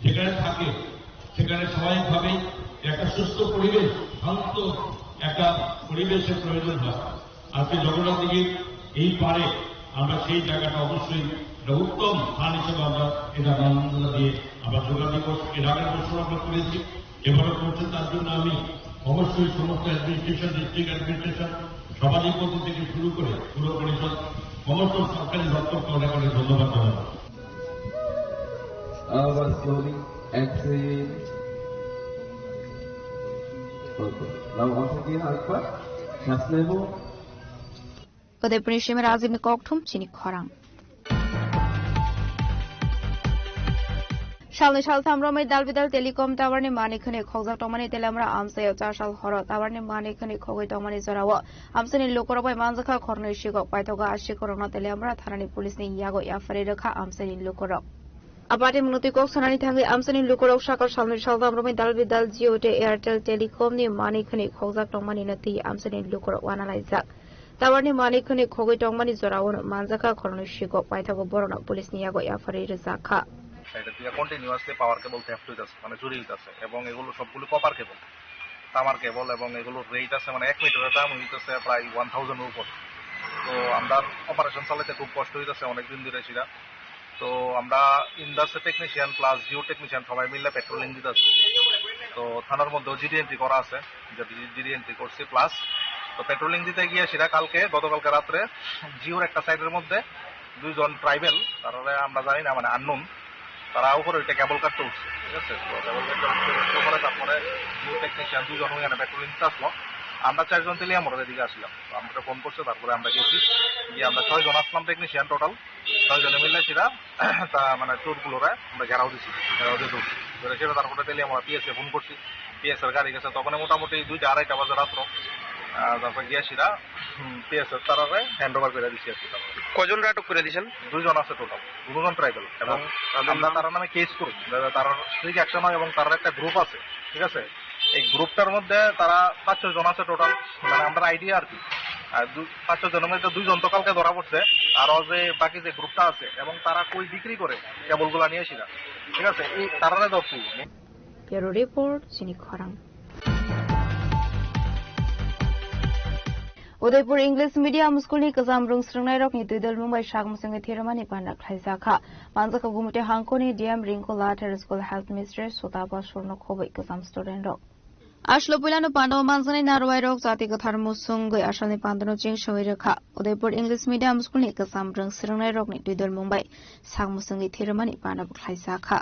যেখানে থাকে, সেখানে স্বাভাবিকভাবেই একটা সুস্থ পরিবেশ, শান্ত একটা পরিবেশের প্রয়োজন হয়। আজকে জগন্নাথ দেবের এই পারে আমরা সেই জায়গাটা অবশ্যই একটা উত্তম স্থান হিসেবে আমরা এটা মান্যতা দিয়ে আমরা যোগা দিবস এর আগের বছর আমরা করেছি, এবারও করছে। তার জন্য আমি অবশ্যই সমস্ত অ্যাডমিনিস্ট্রেশন, ডিস্ট্রিক্ট অ্যাডমিনিস্ট্রেশন, সভাধিপতি থেকে শুরু করে পুর পরিষদ, সমস্ত সরকারি দপ্তরকে অনেক অনেক ধন্যবাদ জানাবো। আবার slowly exhale. Okay. Now once again আরেকবার শ্বাস নেব। Udaipurni Simi Rajibni kokthum chini khorang. Salnwi saltham romwi dal bidal telecom tower ni manwi khwnwi khokjak tongmani Teliamura amchaio chasal horo tower ni manwi khwnwi khogwi tongmani jorao amchaini lukurok bai manjakha khornwi sikok paithogo a sikorokno Teliamura thanani police ni yago yapharwi rwkha amchaini lukurok. Abati mwnwi kok sanani thangwi amchaini lukurok sakal salnwi saltham romwi dal bidal Jio tei Airtel Telecom ni manwi khwnwi khokjak tongmani no twi amchaini lukurok uanalaijak. Tower ni manwi khwnwi khogwi tongmani jorao no manjakha khornwi sikok paithago borokno police ni yago yapharwi rwjakha. সাইডের দিকে কন্টিনিউয়াসলি পাওয়ার কেবল থেফট হইতাছে, মানে চুরি হইতাছে, এবং এগুলো সবগুলো কপার কেবল, তামার কেবল, এবং এগুলোর রেট আছে, মানে এক মিটারের দাম হইতেছে প্রায় ওয়ান থাউজেন্ডের উপর। তো আমরা অপারেশন চালাইতে খুব কষ্ট হইতেছে অনেকদিন ধরে সেটা। তো আমরা ইন্ডাসের টেকনিশিয়ান প্লাস জিও টেকনিশিয়ান সবাই মিলে পেট্রোলিং দিতেছি। তো থানার মধ্যেও জিডি এন্ট্রি করা আছে, জিডি এন্ট্রি করছি প্লাস। তো পেট্রোলিং দিতে গিয়ে সেটা কালকে, গতকালকে রাত্রে জিওর একটা সাইডের মধ্যে দুইজন ট্রাইবেল, তারা আমরা জানি না, মানে আননোন, তারা উপরে ওইটা কেবল কাটতে উঠছে, ঠিক আছে? তো কেবল কাটতে উঠতে উঠতে পরে তারপরে জিও টেকনিশিয়ান দুইজন ওইখানে পেট্রোলিং দিতে আসলো। আমরা চারজন তেলিয়ামুড়ার এদিকে আসলাম, তো আমরা ফোন করছে, তারপরে আমরা গেছি, গিয়ে আমরা ছয়জন আসলাম টেকনিশিয়ান টোটাল। ছয়জনে মিলে সেটা তা মানে চোরগুলোরে আমরা ঘেরাও দিছি, ঘেরাও দিয়ে ধরছি। ধরে সেটা তারপরে তেলিয়ামুড়া পিএসএ ফোন করছি, পিএসএর গাড়ি গেছে। তখন মোটামুটি দুইটা আড়াইটা বাজে রাত্র। আহ, তারপর গিয়ে সেটা পিএসএর তারারে হ্যান্ড ওভার করে দিছি আর কি। তারপরে কয়জনরে আটক করে দিছেন? দুইজন আছে টোটাল, দুজন ট্রাইবাল। এবং আর তাদের আমরা নাম? তার নামে কেস করি, তার স্ট্রিক্ট অ্যাকশন হয় এবং তার একটা গ্রুপ আছে, ঠিক আছে? এই গ্রুপটার মধ্যে তারা পাঁচ ছয় জন আছে টোটাল, মানে আমরা আইডিয়া আর কি। আর দু-, পাঁচ ছয় জনের মধ্যে দুইজন তো কালকে ধরা পড়ছে, আর ও যে বাকি যে গ্রুপটা আছে এবং তারা কই বিক্রি করে কেবলগুলা নিয়ে সেটা, ঠিক আছে? এই তারারে ধরছি। Bureau Report, Chini Khorang. Udaipur English Medium School ni kwcham rwng srwngnairokni twi dol mung bai sak mwswngwi thwirimani panda khlaijakha. Manjakha Gumute Hangkoni D M Ringko Lathar School Headmistress Sotapa Sorno khobwi kwcham student rok. Aslo puilano pandao manjaknai narwai rok jati kwthar mwswngwi asalni pandano cheng songwi rwkha. Udaipur English Medium School ni kwcham rwng srwngnairokni twi dol mung bai sak mwswngwi thwirimani panda khlaijakha.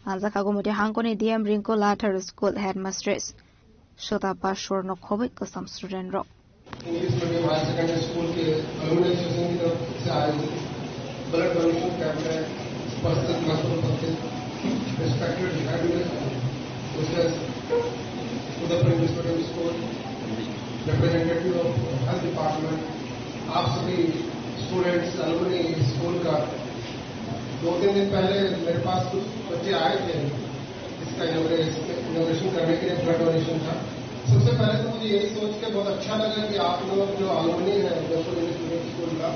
Manjakha Gumute Hangkoni D M Ringko Lathar School Headmistress Sotapa Sorno khobwi kwcham student rok. English medium higher secondary school के alumni association की तरफ से आयोजित blood donation camp में उपस्थित, मंच पर उपस्थित respected head mistress, Udaipur English medium school, representative of health department, आप सभी students, alumni स्कूल का। दो तीन दिन पहले मेरे पास कुछ बच्चे आए थे, इसका इनॉग्रेशन करने के लिए ब्लड डोनेशन था। सबसे पहले तो मुझे यही सोच के बहुत अच्छा लगा कि आप लोग जो अलुमनी हैं उदयपुर इंग्लिश मीडियम स्कूल का,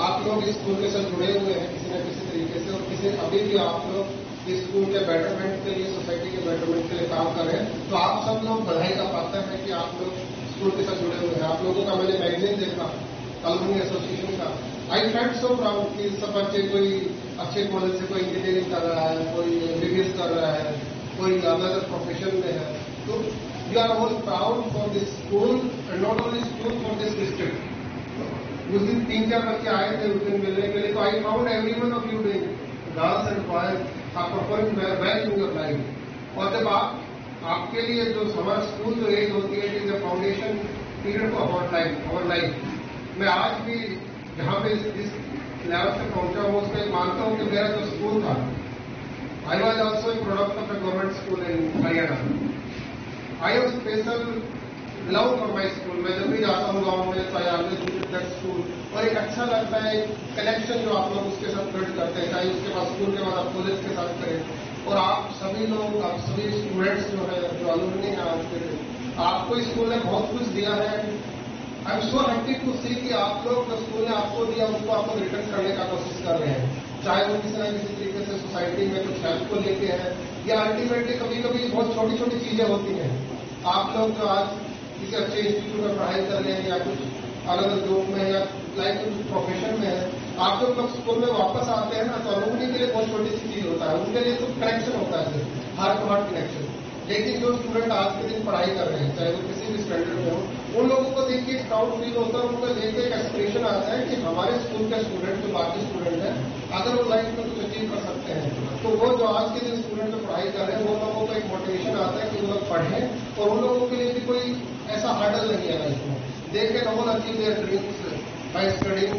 आप लोग इस स्कूल के साथ जुड़े हुए हैं किसी न किसी तरीके से, और किसी अभी भी आप लोग इस स्कूल के बेटरमेंट के लिए, सोसाइटी के बेटरमेंट के लिए काम कर रहे हैं, तो आप सब लोग बधाई का पात्र हैं कि आप लोग स्कूल के साथ जुड़े हुए हैं। आप लोगों का मैंने मैगजीन देखा, अलुमनी एसोसिएशन का। I felt so proud कि सब बच्चे कोई अच्छे कॉलेज से कोई इंजीनियरिंग कर रहा है, कोई एमबीबीएस कर रहा है, कोई अदर प्रोफेशन में है। तो we are all proud for this school and not only school, for this district. उस दिन तीन चार बच्चे आए थे उस दिन मिलने के लिए, तो I found every one of you doing, girls and boys, are performing well, well in your life. और जब आप, आपके लिए जो हमारा स्कूल जो एज होती है, it is a foundation period for our life, our life. मैं आज भी जहाँ पे इस, इस लेवल पे पहुँचा हूँ, उसमें मानता हूँ कि मेरा जो स्कूल था, I was also a product of a government school in Haryana. I have special love for my school. मैं जब भी जाता हूँ गाँव में, तो I always visit that school. और एक अच्छा लगता है, एक कनेक्शन जो आप लोग उसके साथ बिल्ड करते हैं, चाहे उसके बाद स्कूल के बाद आप कॉलेज के साथ करें। और आप सभी लोग, आप सभी स्टूडेंट्स जो है, जो अलुमनी हैं आज के दिन, आपको इस स्कूल ने बहुत कुछ दिया है। I am so happy to see कि आप लोग जो स्कूल ने आपको दिया, उसको आप लोग रिटर्न करने का कोशिश कर रहे हैं, चाहे वो किसी ना किसी तरीके से सोसाइटी में कुछ हेल्प को लेके है, या अल्टीमेटली कभी-कभी बहुत छोटी-छोटी चीजें होती हैं। आप लोग जो आज किसी अच्छे इंस्टीट्यूट में पढ़ाई कर रहे हैं या कुछ अलग जॉब में या लाइफ में कुछ प्रोफेशन में है, आप जब लोग स्कूल में वापस आते हैं ना, तो अलुमनी के लिए बहुत छोटी सी चीज होता है, उनके लिए तो कनेक्शन होता है, सिर्फ हार्ट टू हार्ट कनेक्शन। लेकिन जो स्टूडेंट आज के दिन पढ़ाई कर रहे हैं, चाहे वो किसी भी स्टैंडर्ड में हो, उन लोगों को देख के एक प्राउड फील होता है, उनको देख के एक एस्पिरेशन आता है कि हमारे स्कूल के स्टूडेंट जो बाकी स्टूडेंट हैं, अगर वो लाइफ में कुछ अचीव कर सकते हैं, तो वो जो आज के दिन स्टूडेंट जो पढ़ाई कर रहे हैं, वो लोगों को एक मोटिवेशन आता है कि वो लोग पढ़ें और उन लोगों के लिए भी कोई ऐसा हर्डल नहीं है लाइफ में। They can all achieve their dreams. by studying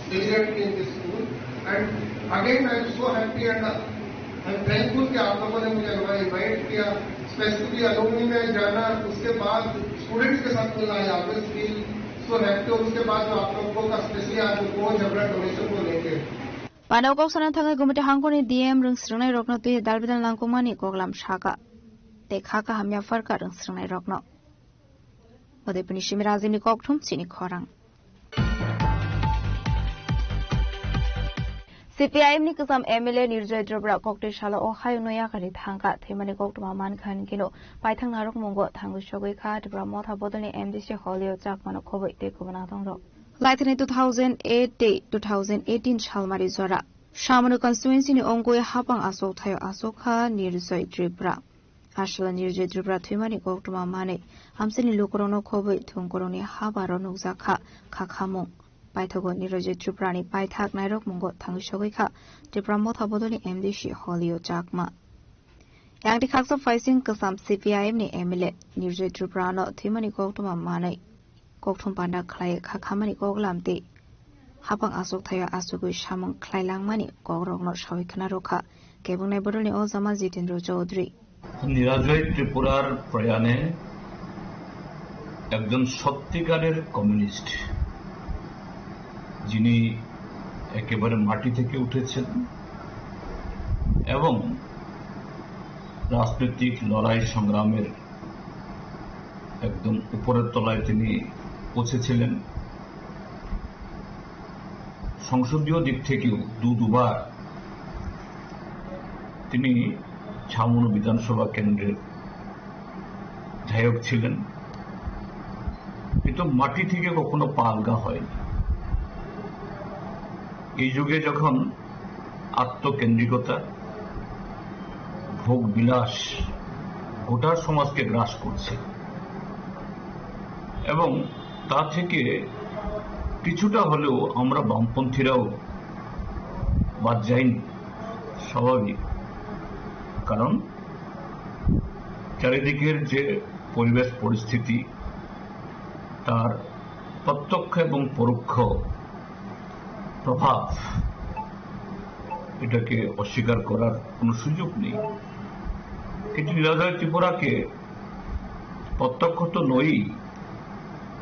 diligently in this school. And again, I am so happy and I am thankful कि आप लोगों ने मुझे यहाँ इनवाइट किया। स्पेसिफिकली अलुमनी में जाना, उसके बाद स्टूडेंट्स के साथ मिलना, I always feel so happy। और उसके बाद जो आप लोगों का स्पेशली आज जो कोच है, डोनेशन को लेके, Pano kok sana thangwi Gumati hangkoni D M rwngsrwngnai rokno twi dalbidal nangkukmani koklam saka. Tei kha kaham yapharkha rwngsrwngnai rokno. Udaipurni simi Rajibni kokthum chini khorang. C P I M ni kwcham M L A Nirjoy Tripura koktwi salo o hayungno yakari thangkha, thwimani koktwma mankha hinkhe no paithak narwkmungo thangwi sogwi kha Tripura Motha Bodolni M D C Holio Chakmano khobwi tei kubun adongrok. Laithani two thousand eight tei two thousand eighteen salmari jora Samano constituency ni ongwi hapang aswk thaio aswk kha Nirjoy Tripura. Aswla Nirjoy Tripura thwimani koktwma manwi hamsini lukurokno khobwi thwngkurokni habaro nukjak kha khakhamung. Paithago Nirjoy Tripurani paithak nairokmungo thangwi sogwi kha Tripura Motha Bodolni M D C Holio Chakma. Yang tei khaksa phaising kwcham C P I M ni M L A Nirjoy Tripura no thwimani koktwma manwi kokthum panda khlai kha khamani koklam tei hapang aswk thaio aswkwi samung khlai langmani kokrokno sawi khna rwkha kebwngnai bodolni ojama Jitendra Chaudhary. নিরাজয় ত্রিপুরার প্রয়াণে একজন সত্যিকারের কমিউনিস্ট, যিনি একেবারে মাটি থেকে উঠেছেন এবং রাজনৈতিক লড়াই সংগ্রামের একদম উপরের তলায় তিনি পৌঁছেছিলেন। সংসদীয় দিক থেকেও দু দুবার তিনি ছামনু বিধানসভা কেন্দ্রের বিধায়ক ছিলেন, কিন্তু মাটি থেকে কখনো পা আলগা হয়নি। এই যুগে যখন আত্মকেন্দ্রিকতা, ভোগ বিলাস গোটা সমাজকে গ্রাস করছে এবং তা থেকে কিছুটা হলেও আমরা বামপন্থীরাও বাদ যাইনি, স্বাভাবিক। কারণ চারিদিকের যে পরিবেশ পরিস্থিতি, তার প্রত্যক্ষ এবং পরোক্ষ প্রভাব, এটাকে অস্বীকার করার কোনো সুযোগ নেই। কিন্তু নিরাজয় ত্রিপুরাকে প্রত্যক্ষ তো নয়ই,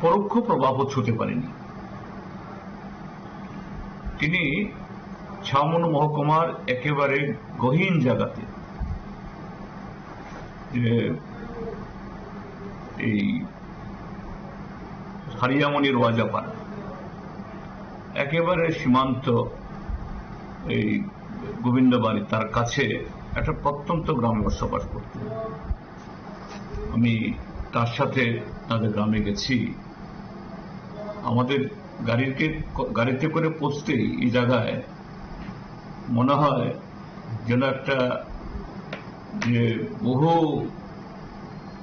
পরোক্ষ প্রভাবও ছুঁতে পারেনি। তিনি ছামনু মহকুমার একেবারে গহীন জায়গাতে, যে এই হারিয়ামণি রোয়াজাপাড়া, একেবারে সীমান্ত, এই গোবিন্দবাড়ি, তার কাছে একটা প্রত্যন্ত গ্রামে বসবাস করতেন। আমি তার সাথে তাদের গ্রামে গেছি। আমাদের গাড়িতে, গাড়িতে করে পৌঁছতেই এই জায়গায় মনে হয় যেন একটা, যে বহু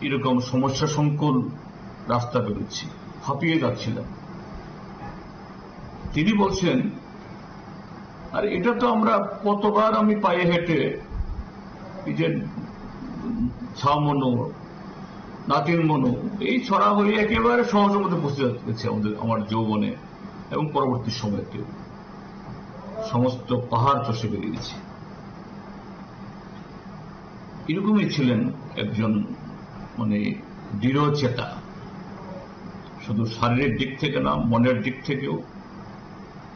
এরকম সমস্যা সংকুল রাস্তা বেরোচ্ছি, হাঁপিয়ে যাচ্ছিলাম। তিনি বলছেন, "আরে, এটা তো আমরা কতবার আমি পায়ে হেঁটে, এই যে ছামনু, নাতিনমনু, এই ছড়া হয়ে একেবারে সহজের মধ্যে পৌঁছে যাচ্ছে আমাদের, আমার যৌবনে এবং পরবর্তী সময়তেও সমস্ত পাহাড় চষে বেরিয়েছি।" এরকমই ছিলেন একজন, মানে, দৃঢ় চেতা, শুধু শারীরিক দিক থেকে না, মনের দিক থেকেও,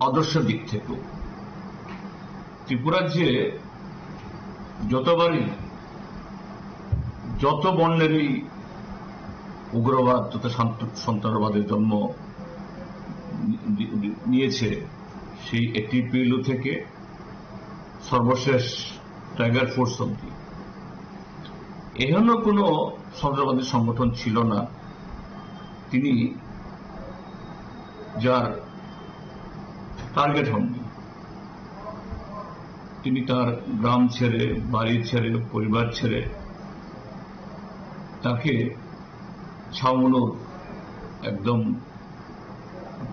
আদর্শ দিক থেকেও। ত্রিপুরার যে যতবারই, যত বর্ণেরই উগ্রবাদ তথা শান্ত-, সন্ত্রাসবাদের জন্ম নি-, নি-, নিয়েছে, সেই এটিপিএলও থেকে সর্বশেষ টাইগার ফোর্স অব্দি এখনো কোনো সন্ত্রাসবাদী সংগঠন ছিল না তিনি যার টার্গেট হননি। তিনি তার গ্রাম ছেড়ে, বাড়ি ছেড়ে, পরিবার ছেড়ে তাকে ছামনুর একদম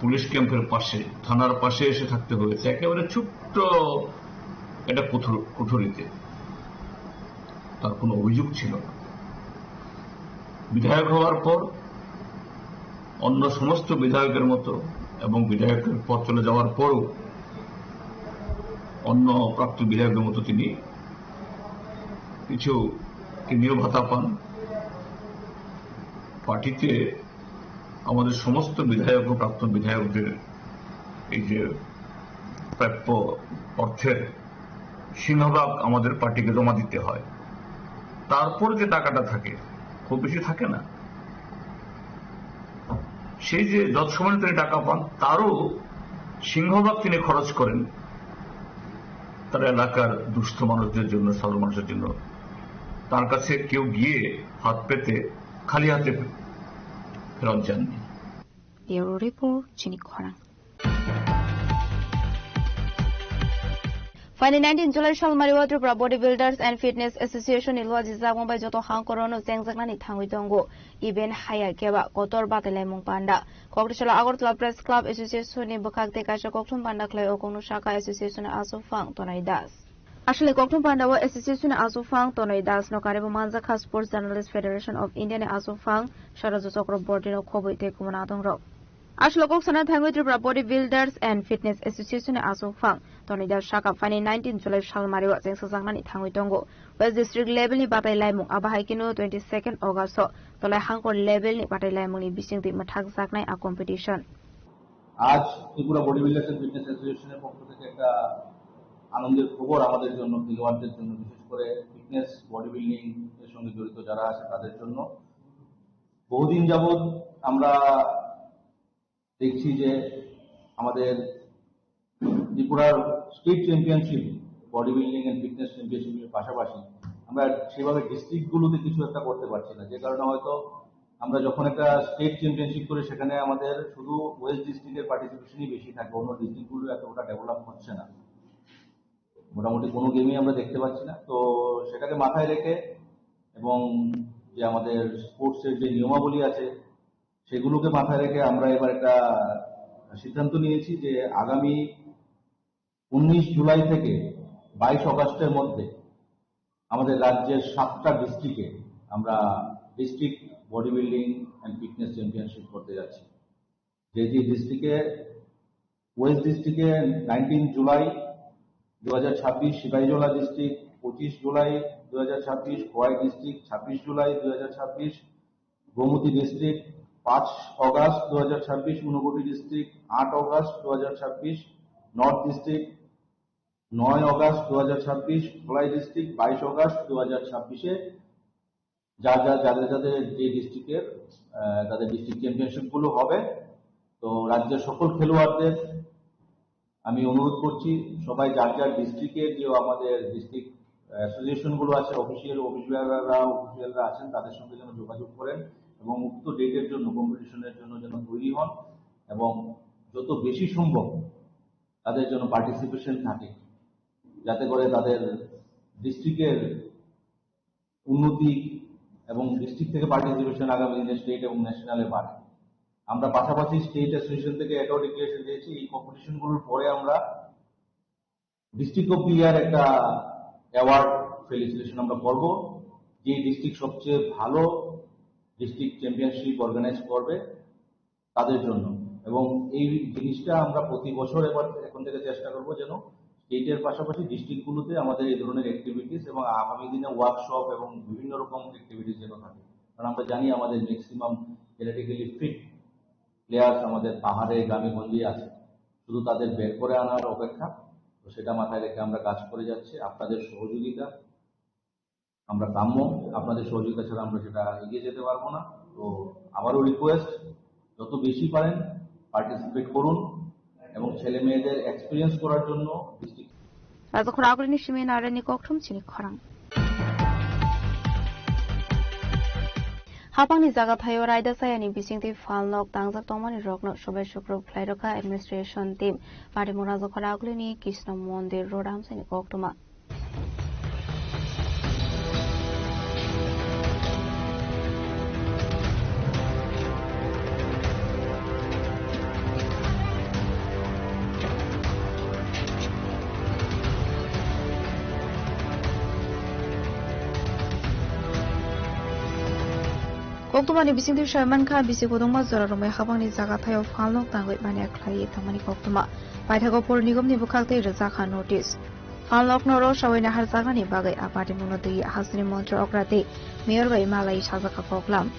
পুলিশ ক্যাম্পের পাশে, থানার পাশে এসে থাকতে হয়েছে, একেবারে ছোট্ট একটা কুঠুর-, কুঠুরিতে। তার কোনো অভিযোগ ছিল না। বিধায়ক হওয়ার পর অন্য সমস্ত বিধায়কের মতো এবং বিধায়কের পদ চলে যাওয়ার পরও অন্য প্রাক্তন বিধায়কদের মতো তিনি কিছু, তিনিও ভাতা পান। পার্টিতে আমাদের সমস্ত বিধায়ক ও প্রাক্তন বিধায়কদের এই যে প্রাপ্য অর্থের সিংহভাগ আমাদের পার্টিকে জমা দিতে হয়। তারপর যে টাকাটা থাকে, খুব বেশি থাকে না, সেই যে যত সময় তিনি টাকা পান, তারও সিংহভাগ তিনি খরচ করেন তার এলাকার দুস্থ মানুষদের জন্য, সাধারণ মানুষের জন্য। তার কাছে কেউ গিয়ে হাত পেতে খালি হাতে ফেরত যাননি। Bureau Report, Chini Khorang. Phaini nineteen July salmari o Tripura Body Builders and Fitness Association ni luajijak mung bai joto hangkorono chengjaknani thangwi tongo. Event haya keba kotor batailaimung panda. Kokrisalo Agartala Press Club Association ni bwkhak tei kaisa kokthum panda khlai o kokno saka association ni aswk phang Tonai Das. Aswlai kokthum panda o association ni aswk phang Tonai Das no karwi bo manjakha Sports Journalist Federation of India ni aswk phang Saraju Chokroborty no khobwi tei kubun adong rok. Aswlai kok sana thangwi Tripura Body Builders and Fitness Association ni aswk phang Tonai Das saka phaini nineteen July salmari o chengsajaknani thangwi tongo. West District level ni batai laimung, abo hai kheno twenty second August o Tolai Hangkor level ni batai laimung ni bisingtwi mwthakjaknai a competition. আজ Tripura body builders and fitness অ্যাসোসিয়েশনের পক্ষ থেকে একটা আনন্দের খবর আমাদের জন্য, খেলোয়াড়দের জন্য, বিশেষ করে ফিটনেস, বডি বিল্ডিং এর সঙ্গে জড়িত যারা আছে তাদের জন্য। বহুদিন যাবত আমরা দেখছি যে আমাদের ত্রিপুরার state championship, body building and fitness চ্যাম্পিয়নশিপের পাশাপাশি আমরা সেভাবে ডিস্ট্রিক্টগুলোতে কিছু একটা করতে পারছি না, যে কারণে হয়তো আমরা যখন একটা স্টেট চ্যাম্পিয়নশিপ করি, সেখানে আমাদের শুধু ওয়েস্ট ডিস্ট্রিক্টের পার্টিসিপেশনই বেশি থাকে, অন্য ডিস্ট্রিক্টগুলো এতটা ডেভেলপ হচ্ছে না, মোটামুটি কোনো গেমই আমরা দেখতে পাচ্ছি না। তো সেটাকে মাথায় রেখে এবং যে আমাদের স্পোর্টসের যে নিয়মাবলী আছে, সেগুলোকে মাথায় রেখে আমরা এবার একটা সিদ্ধান্ত নিয়েছি যে আগামী উনিশ জুলাই থেকে বাইশ অগাস্টের মধ্যে আমাদের রাজ্যের সাতটা ডিস্ট্রিক্টে আমরা district body building and fitness championship করতে যাচ্ছি। যে যে ডিস্ট্রিক্টে, ওয়েস্ট ডিস্ট্রিক্টে নাইনটিন জুলাই দু হাজার ছাব্বিশ, সিপাহীজলা ডিস্ট্রিক্ট পঁচিশ জুলাই দু হাজার ছাব্বিশ, খোয়াই ডিস্ট্রিক্ট ছাব্বিশ জুলাই দু হাজার ছাব্বিশ, গোমতী ডিস্ট্রিক্ট পাঁচ অগাস্ট দু হাজার ছাব্বিশ, ঊনকোটি ডিস্ট্রিক্ট আট অগাস্ট দু হাজার ছাব্বিশ, নর্থ ডিস্ট্রিক্ট নয় অগাস্ট দু হাজার ছাব্বিশ, ধলাই ডিস্ট্রিক্ট বাইশ অগাস্ট দু হাজার ছাব্বিশে। যা যা, যাদের যাদের যে ডিস্ট্রিক্টের, আহ, তাদের ডিস্ট্রিক্ট চ্যাম্পিয়নশিপগুলো হবে। তো রাজ্যের সকল খেলোয়াড়দের আমি অনুরোধ করছি, সবাই যার যার ডিস্ট্রিক্টের যে আমাদের ডিস্ট্রিক্ট অ্যাসোসিয়েশনগুলো আছে, অফিসিয়াল, অফিসিয়ালরা, অফিসিয়ালরা আছেন, তাদের সঙ্গে যেন যোগাযোগ করেন এবং উক্ত ডেটের জন্য, কম্পিটিশনের জন্য যেন তৈরি হন এবং যত বেশি সম্ভব তাদের জন্য পার্টিসিপেশন থাকে, যাতে করে তাদের ডিস্ট্রিক্টের উন্নতি এবং ডিস্ট্রিক্ট থেকে পার্টিসিপেশন আগামী দিনে স্টেট এবং ন্যাশনালে বাড়ে। আমরা পাশাপাশি স্টেট অ্যাসোসিয়েশন থেকে এটাও ডিক্লারেশন দিয়েছি, এই কম্পিটিশনগুলোর পরে আমরা ডিস্ট্রিক্ট অফ দি ইয়ার একটা অ্যাওয়ার্ড ফেলিসিলেশন আমরা করব। যে ডিস্ট্রিক্ট সবচেয়ে ভালো ডিস্ট্রিক্ট চ্যাম্পিয়নশিপ অর্গানাইজ করবে তাদের জন্য। এবং এই জিনিসটা আমরা প্রতি বছর এবার এখন থেকে চেষ্টা করব, যেন স্টেটের পাশাপাশি ডিস্ট্রিক্টগুলোতে আমাদের এই ধরনের অ্যাক্টিভিটিস এবং আগামী দিনে ওয়ার্কশপ এবং বিভিন্ন রকম অ্যাক্টিভিটিস যেন থাকে। কারণ আমরা জানি আমাদের ম্যাক্সিমাম জেনেটিক্যালি ফিট প্লেয়ার্স আমাদের পাহাড়ে, গ্রামে গঞ্জে আছে, শুধু তাদের বের করে আনার অপেক্ষা। তো সেটা মাথায় রেখে আমরা কাজ করে যাচ্ছি। আপনাদের সহযোগিতা আমরা কাম্য, আপনাদের সহযোগিতা ছাড়া আমরা সেটা এগিয়ে যেতে পারবো না। তো আবারও রিকোয়েস্ট, যত বেশি পারেন পার্টিসিপেট করুন এবং ছেলে মেয়েদের এক্সপিরিয়েন্স করার জন্য district Rajakhor agulini simi narani kokthum chini khorang. Hapangni jaga thaio raida sayani bisingtwi phalnok tangjak tongmani rokno subai sukrub khlai rwkha administration team. Patimura Rajakhor agulini Krishna Mondir road amchaini koktwma. Koktwmani bisingtwi saimankha, bisi kwdwngma jora romwi habangni jaga thaio phalnok tangwi manya khlaiwi tongmani koktwma. Paithago Por Nigomni bwkhak tei rwjakha notice. Phalnokno rosawui naharjaknani bagwi a patimungno twiwi hasteni montri okra tei mayor bai malai sajakha koklam.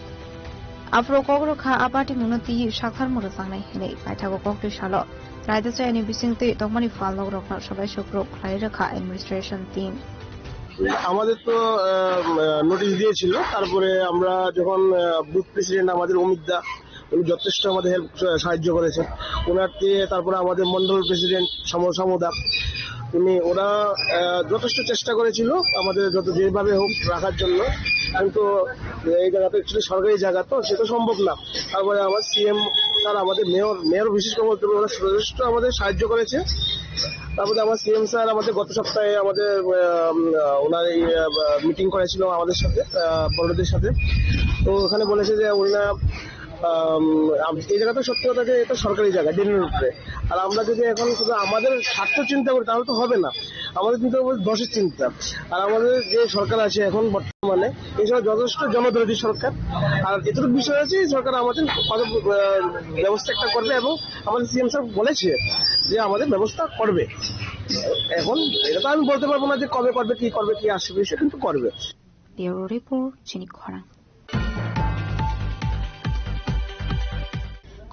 Aphuru kok rwkha a patimungno twiwi saktharmung rwjaknai hinwi. Paithago koktwi salo raida chayani bisingtwi tongmani phalnokrokno sabai sukruk khlai rwkha administration team. আমাদের তো নোটিশ দিয়েছিল, তারপরে আমরা যখন booth president আমাদের অমিত দা, উনি যথেষ্ট আমাদের হেল্প, সাহায্য করেছেন। ওনার দিয়ে তারপরে আমাদের মন্ডল প্রেসিডেন্ট সমর সমদা, উনি ওরা আহ, যথেষ্ট চেষ্টা করেছিল আমাদের যত যেভাবে হোক রাখার জন্য, কিন্তু এই জায়গাটা একচুয়ালি সরকারি জায়গা, তো সেটা সম্ভব না। তারপরে আমার সিএম স্যার, আমাদের মেয়র মেয়র বিশেষ করে বলতে হবে, ওরা যথেষ্ট আমাদের সাহায্য করেছে। তারপরে আমার সিএম স্যার আমাদের গত সপ্তাহে আমাদের আহ, উম, আহ, ওনার এই মিটিং করেছিল আমাদের সাথে, আহ, বড়দের সাথে। তো ওখানে বলেছে যে ওনারা আম, আম, এই জায়গাটা সত্যি কথা যে এটা সরকারি জায়গা, ড্রেনের উপরে। আর আমরা যদি এখন শুধু আমাদের স্বার্থ চিন্তা করি, তাহলে তো হবে না। আমাদের চিন্তা করবো দশের চিন্তা। আর আমাদের যে সরকার আছে এখন বর্তমানে, এই সরকার যথেষ্ট জনদরদী সরকার। আর এতটুকু বিষয় আছে, এই সরকার আমাদের পদ-, আহ, ব্যবস্থা একটা করবে এবং আমাদের সিএম স্যার বলেছে যে আমাদের ব্যবস্থা করবে। এখন এটা তো আমি বলতে পারবো না যে কবে করবে, কি করবে, কি আসবে, সে কিন্তু করবে। Bureau Report, Chini Khorang.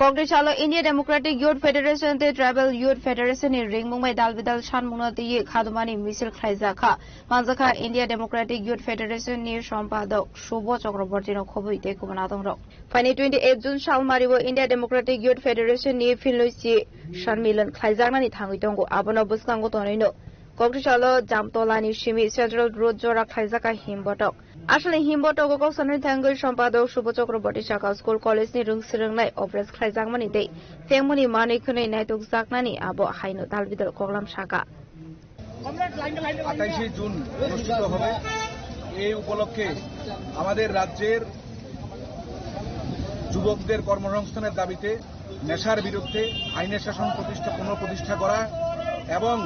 Kokri salo India Democratic Youth Federation tei Tribal Youth Federation ni ringmung bai dal bidal sanmungno twiwi khadumani misil khlaijakha. Manjakha India Democratic Youth Federation ni sompadok Subho Chakraborty no khobwi tei kubun adongrok. Phaini twenty eight June salmario India Democratic Youth Federation ni philnoisi sanmilan khlaijaknani thangwi tongo. Abono bwskango tonwino Kokri salo Jamtolani simi Central Road jora khlaijak a himbotok. Aswlni himbotogo kok sanani thangwi sompadok Subho Chakraborty saka school college ni rwng swrwngnai obres khlaijakmani tei thengmani manwi khwnwi naitukjaknani abo haino dalbidal koklam saka. আঠাইশে জুন অনুষ্ঠিত হবে। এই উপলক্ষে আমাদের রাজ্যের যুবকদের কর্মসংস্থানের দাবিতে নেশার বিরুদ্ধে আইনের শাসন প্রতিষ্ঠা, পুনঃপ্রতিষ্ঠা করা এবং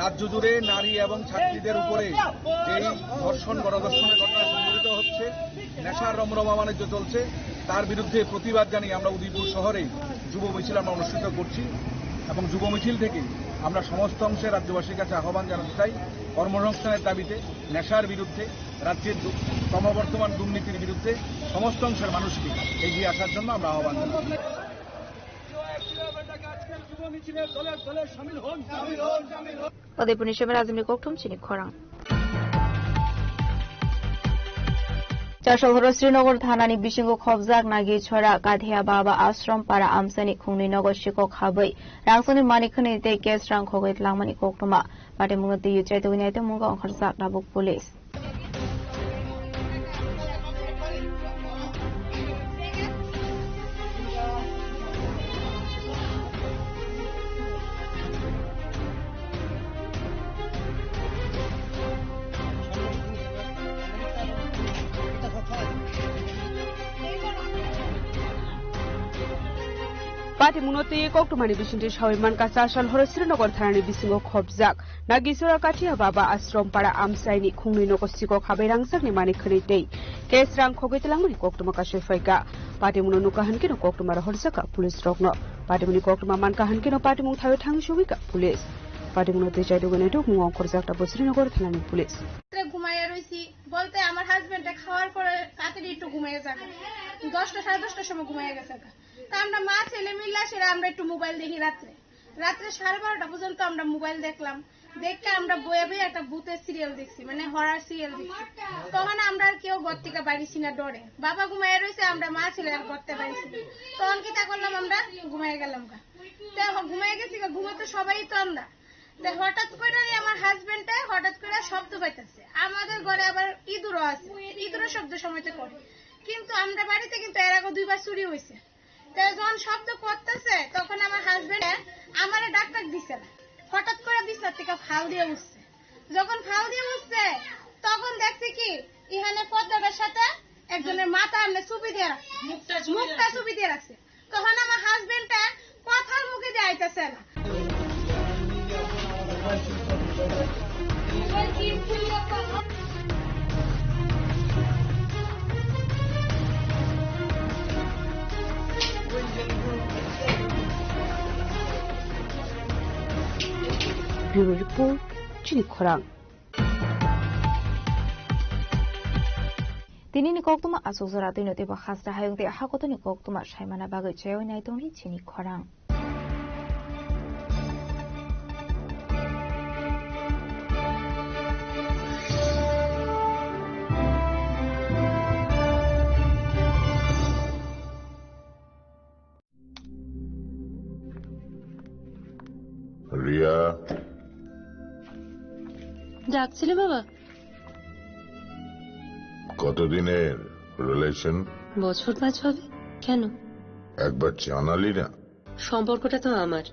রাজ্য জুড়ে নারী এবং ছাত্রীদের উপরে যেই ধর্ষণ, গণধর্ষণের ঘটনা সংঘটিত হচ্ছে, নেশার রমরমা বাণিজ্য চলছে, তার বিরুদ্ধে প্রতিবাদ জানিয়ে আমরা উদয়পুর শহরে যুব মিছিল আমরা অনুষ্ঠিত করছি এবং যুব মিছিল থেকে আমরা সমস্ত অংশের রাজ্যবাসীর কাছে আহ্বান জানাতে চাই, কর্মসংস্থানের দাবিতে নেশার বিরুদ্ধে রাজ্যের দু-, ক্রমবর্ধমান দুর্নীতির বিরুদ্ধে সমস্ত অংশের মানুষকে এগিয়ে আসার জন্য আমরা আহ্বান জানাই। Udaipurni Semir Azimni kokthum chini khorang. Chasol horo Srinagar thanani bisingo khobjak Nagi chora Kathia Baba Ashram para amsani khungni nogo sikok habwi rangsani mani khwnwi tei cash rang khogwi tlangmani koktwma. Patimungno twiwi chaitugwi naitongmungo ongkhorjak tabuk police. Patimungno twiwi koktwmani bisingtwi sawi mankha, chasal horo Srinagar thanani bisingo khobjak Nagisora Kathia Baba Ashram para amchaini khungnwi nogo sikok habai rangchakni mani khwnwi tei cash rang khogwi twlangmani koktwma kasui phaikha. Patimungno nukha hinkhe no koktwma rohorjakha police rokno. Patimungni koktwma mankha hinkhe no patimung thaio thangwi sogwikha police. Patimungno twi chaitugwi naitugmung ongkhorjak tabuk Srinagar thanani police. রাত্রে ঘুমাইয়া রইছি, বলতে আমার হাজবেন্ডে খাওয়ার পরে তাড়াতাড়ি একটু ঘুমাইয়া যাবে, দশটা সাড়ে দশটার সময় ঘুমাইয়া গেছে। তা আমরা মা ছেলে মিল্লা সেটা আমরা একটু মোবাইল দেখি রাত্রে। রাত্রে সাড়ে বারোটা পর্যন্ত আমরা মোবাইল দেখলাম। দেখে আমরা বইয়া বইয়া একটা ভূতের সিরিয়াল দেখছি, মানে হরার সিরিয়াল দেখছি। তখন আমরা আর কেউ ঘর থেকে বাইরেছি না ডরে। বাবা ঘুমাইয়া রইছে, আমরা মা ছেলে আর ঘর থেকে বাইরেছি না। তখন কিতা করলাম, আমরা ঘুমাইয়া গেলাম গা। তো এখন ঘুমাইয়া গেছি গা, ঘুমে তো সবাই তো আমরা। তো হঠাৎ করে আমার হাজবেন্ডে হঠাৎ করে শব্দ পাইতেছে। আমাদের ঘরে আবার ইঁদুরও আছে, ইঁদুরের শব্দ সময়তে করে। কিন্তু আমরা বাড়িতে কিন্তু এর আগে দুইবার চুরি হয়েছে। তো যখন শব্দ করতেছে, তখন আমার হাজবেন্ড আমারে ডাক ডাক দিছে না, হঠাৎ করে বিছনার থেকে ফাল দিয়ে উঠছে। যখন ফাল দিয়ে উঠছে, তখন দেখছি কি এখানে পর্দাটার সাথে একজনের মাথা এমনি চুপি দিয়ে রাখছে, মুখটা চুপি দিয়ে রাখছে। তখন আমার হাজবেন্ডটা কথার মুখে দিয়ে আইতেছে না। Bureau Report, Chini Khorang. Tinini koktwma aswk jora twino teibo hasta hayung tei hakotoni koktwma saimana bagwi chaywi nai tongdi chini khorang. Riya. ডাকছিলে বাবা? কতদিনের রিলেশন? বছর পাঁচ হবে। কেন? একবার জানালি না। সম্পর্কটা তো আমার,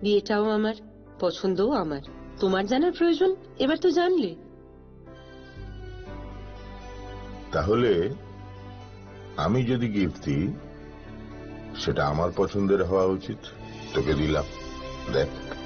বিয়েটাও আমার, পছন্দও আমার। তোমার জানার প্রয়োজন, এবার তো জানলে। তাহলে আমি যদি গিফট দিই, সেটা আমার পছন্দের হওয়া উচিত। তোকে দিলাম, দেখ।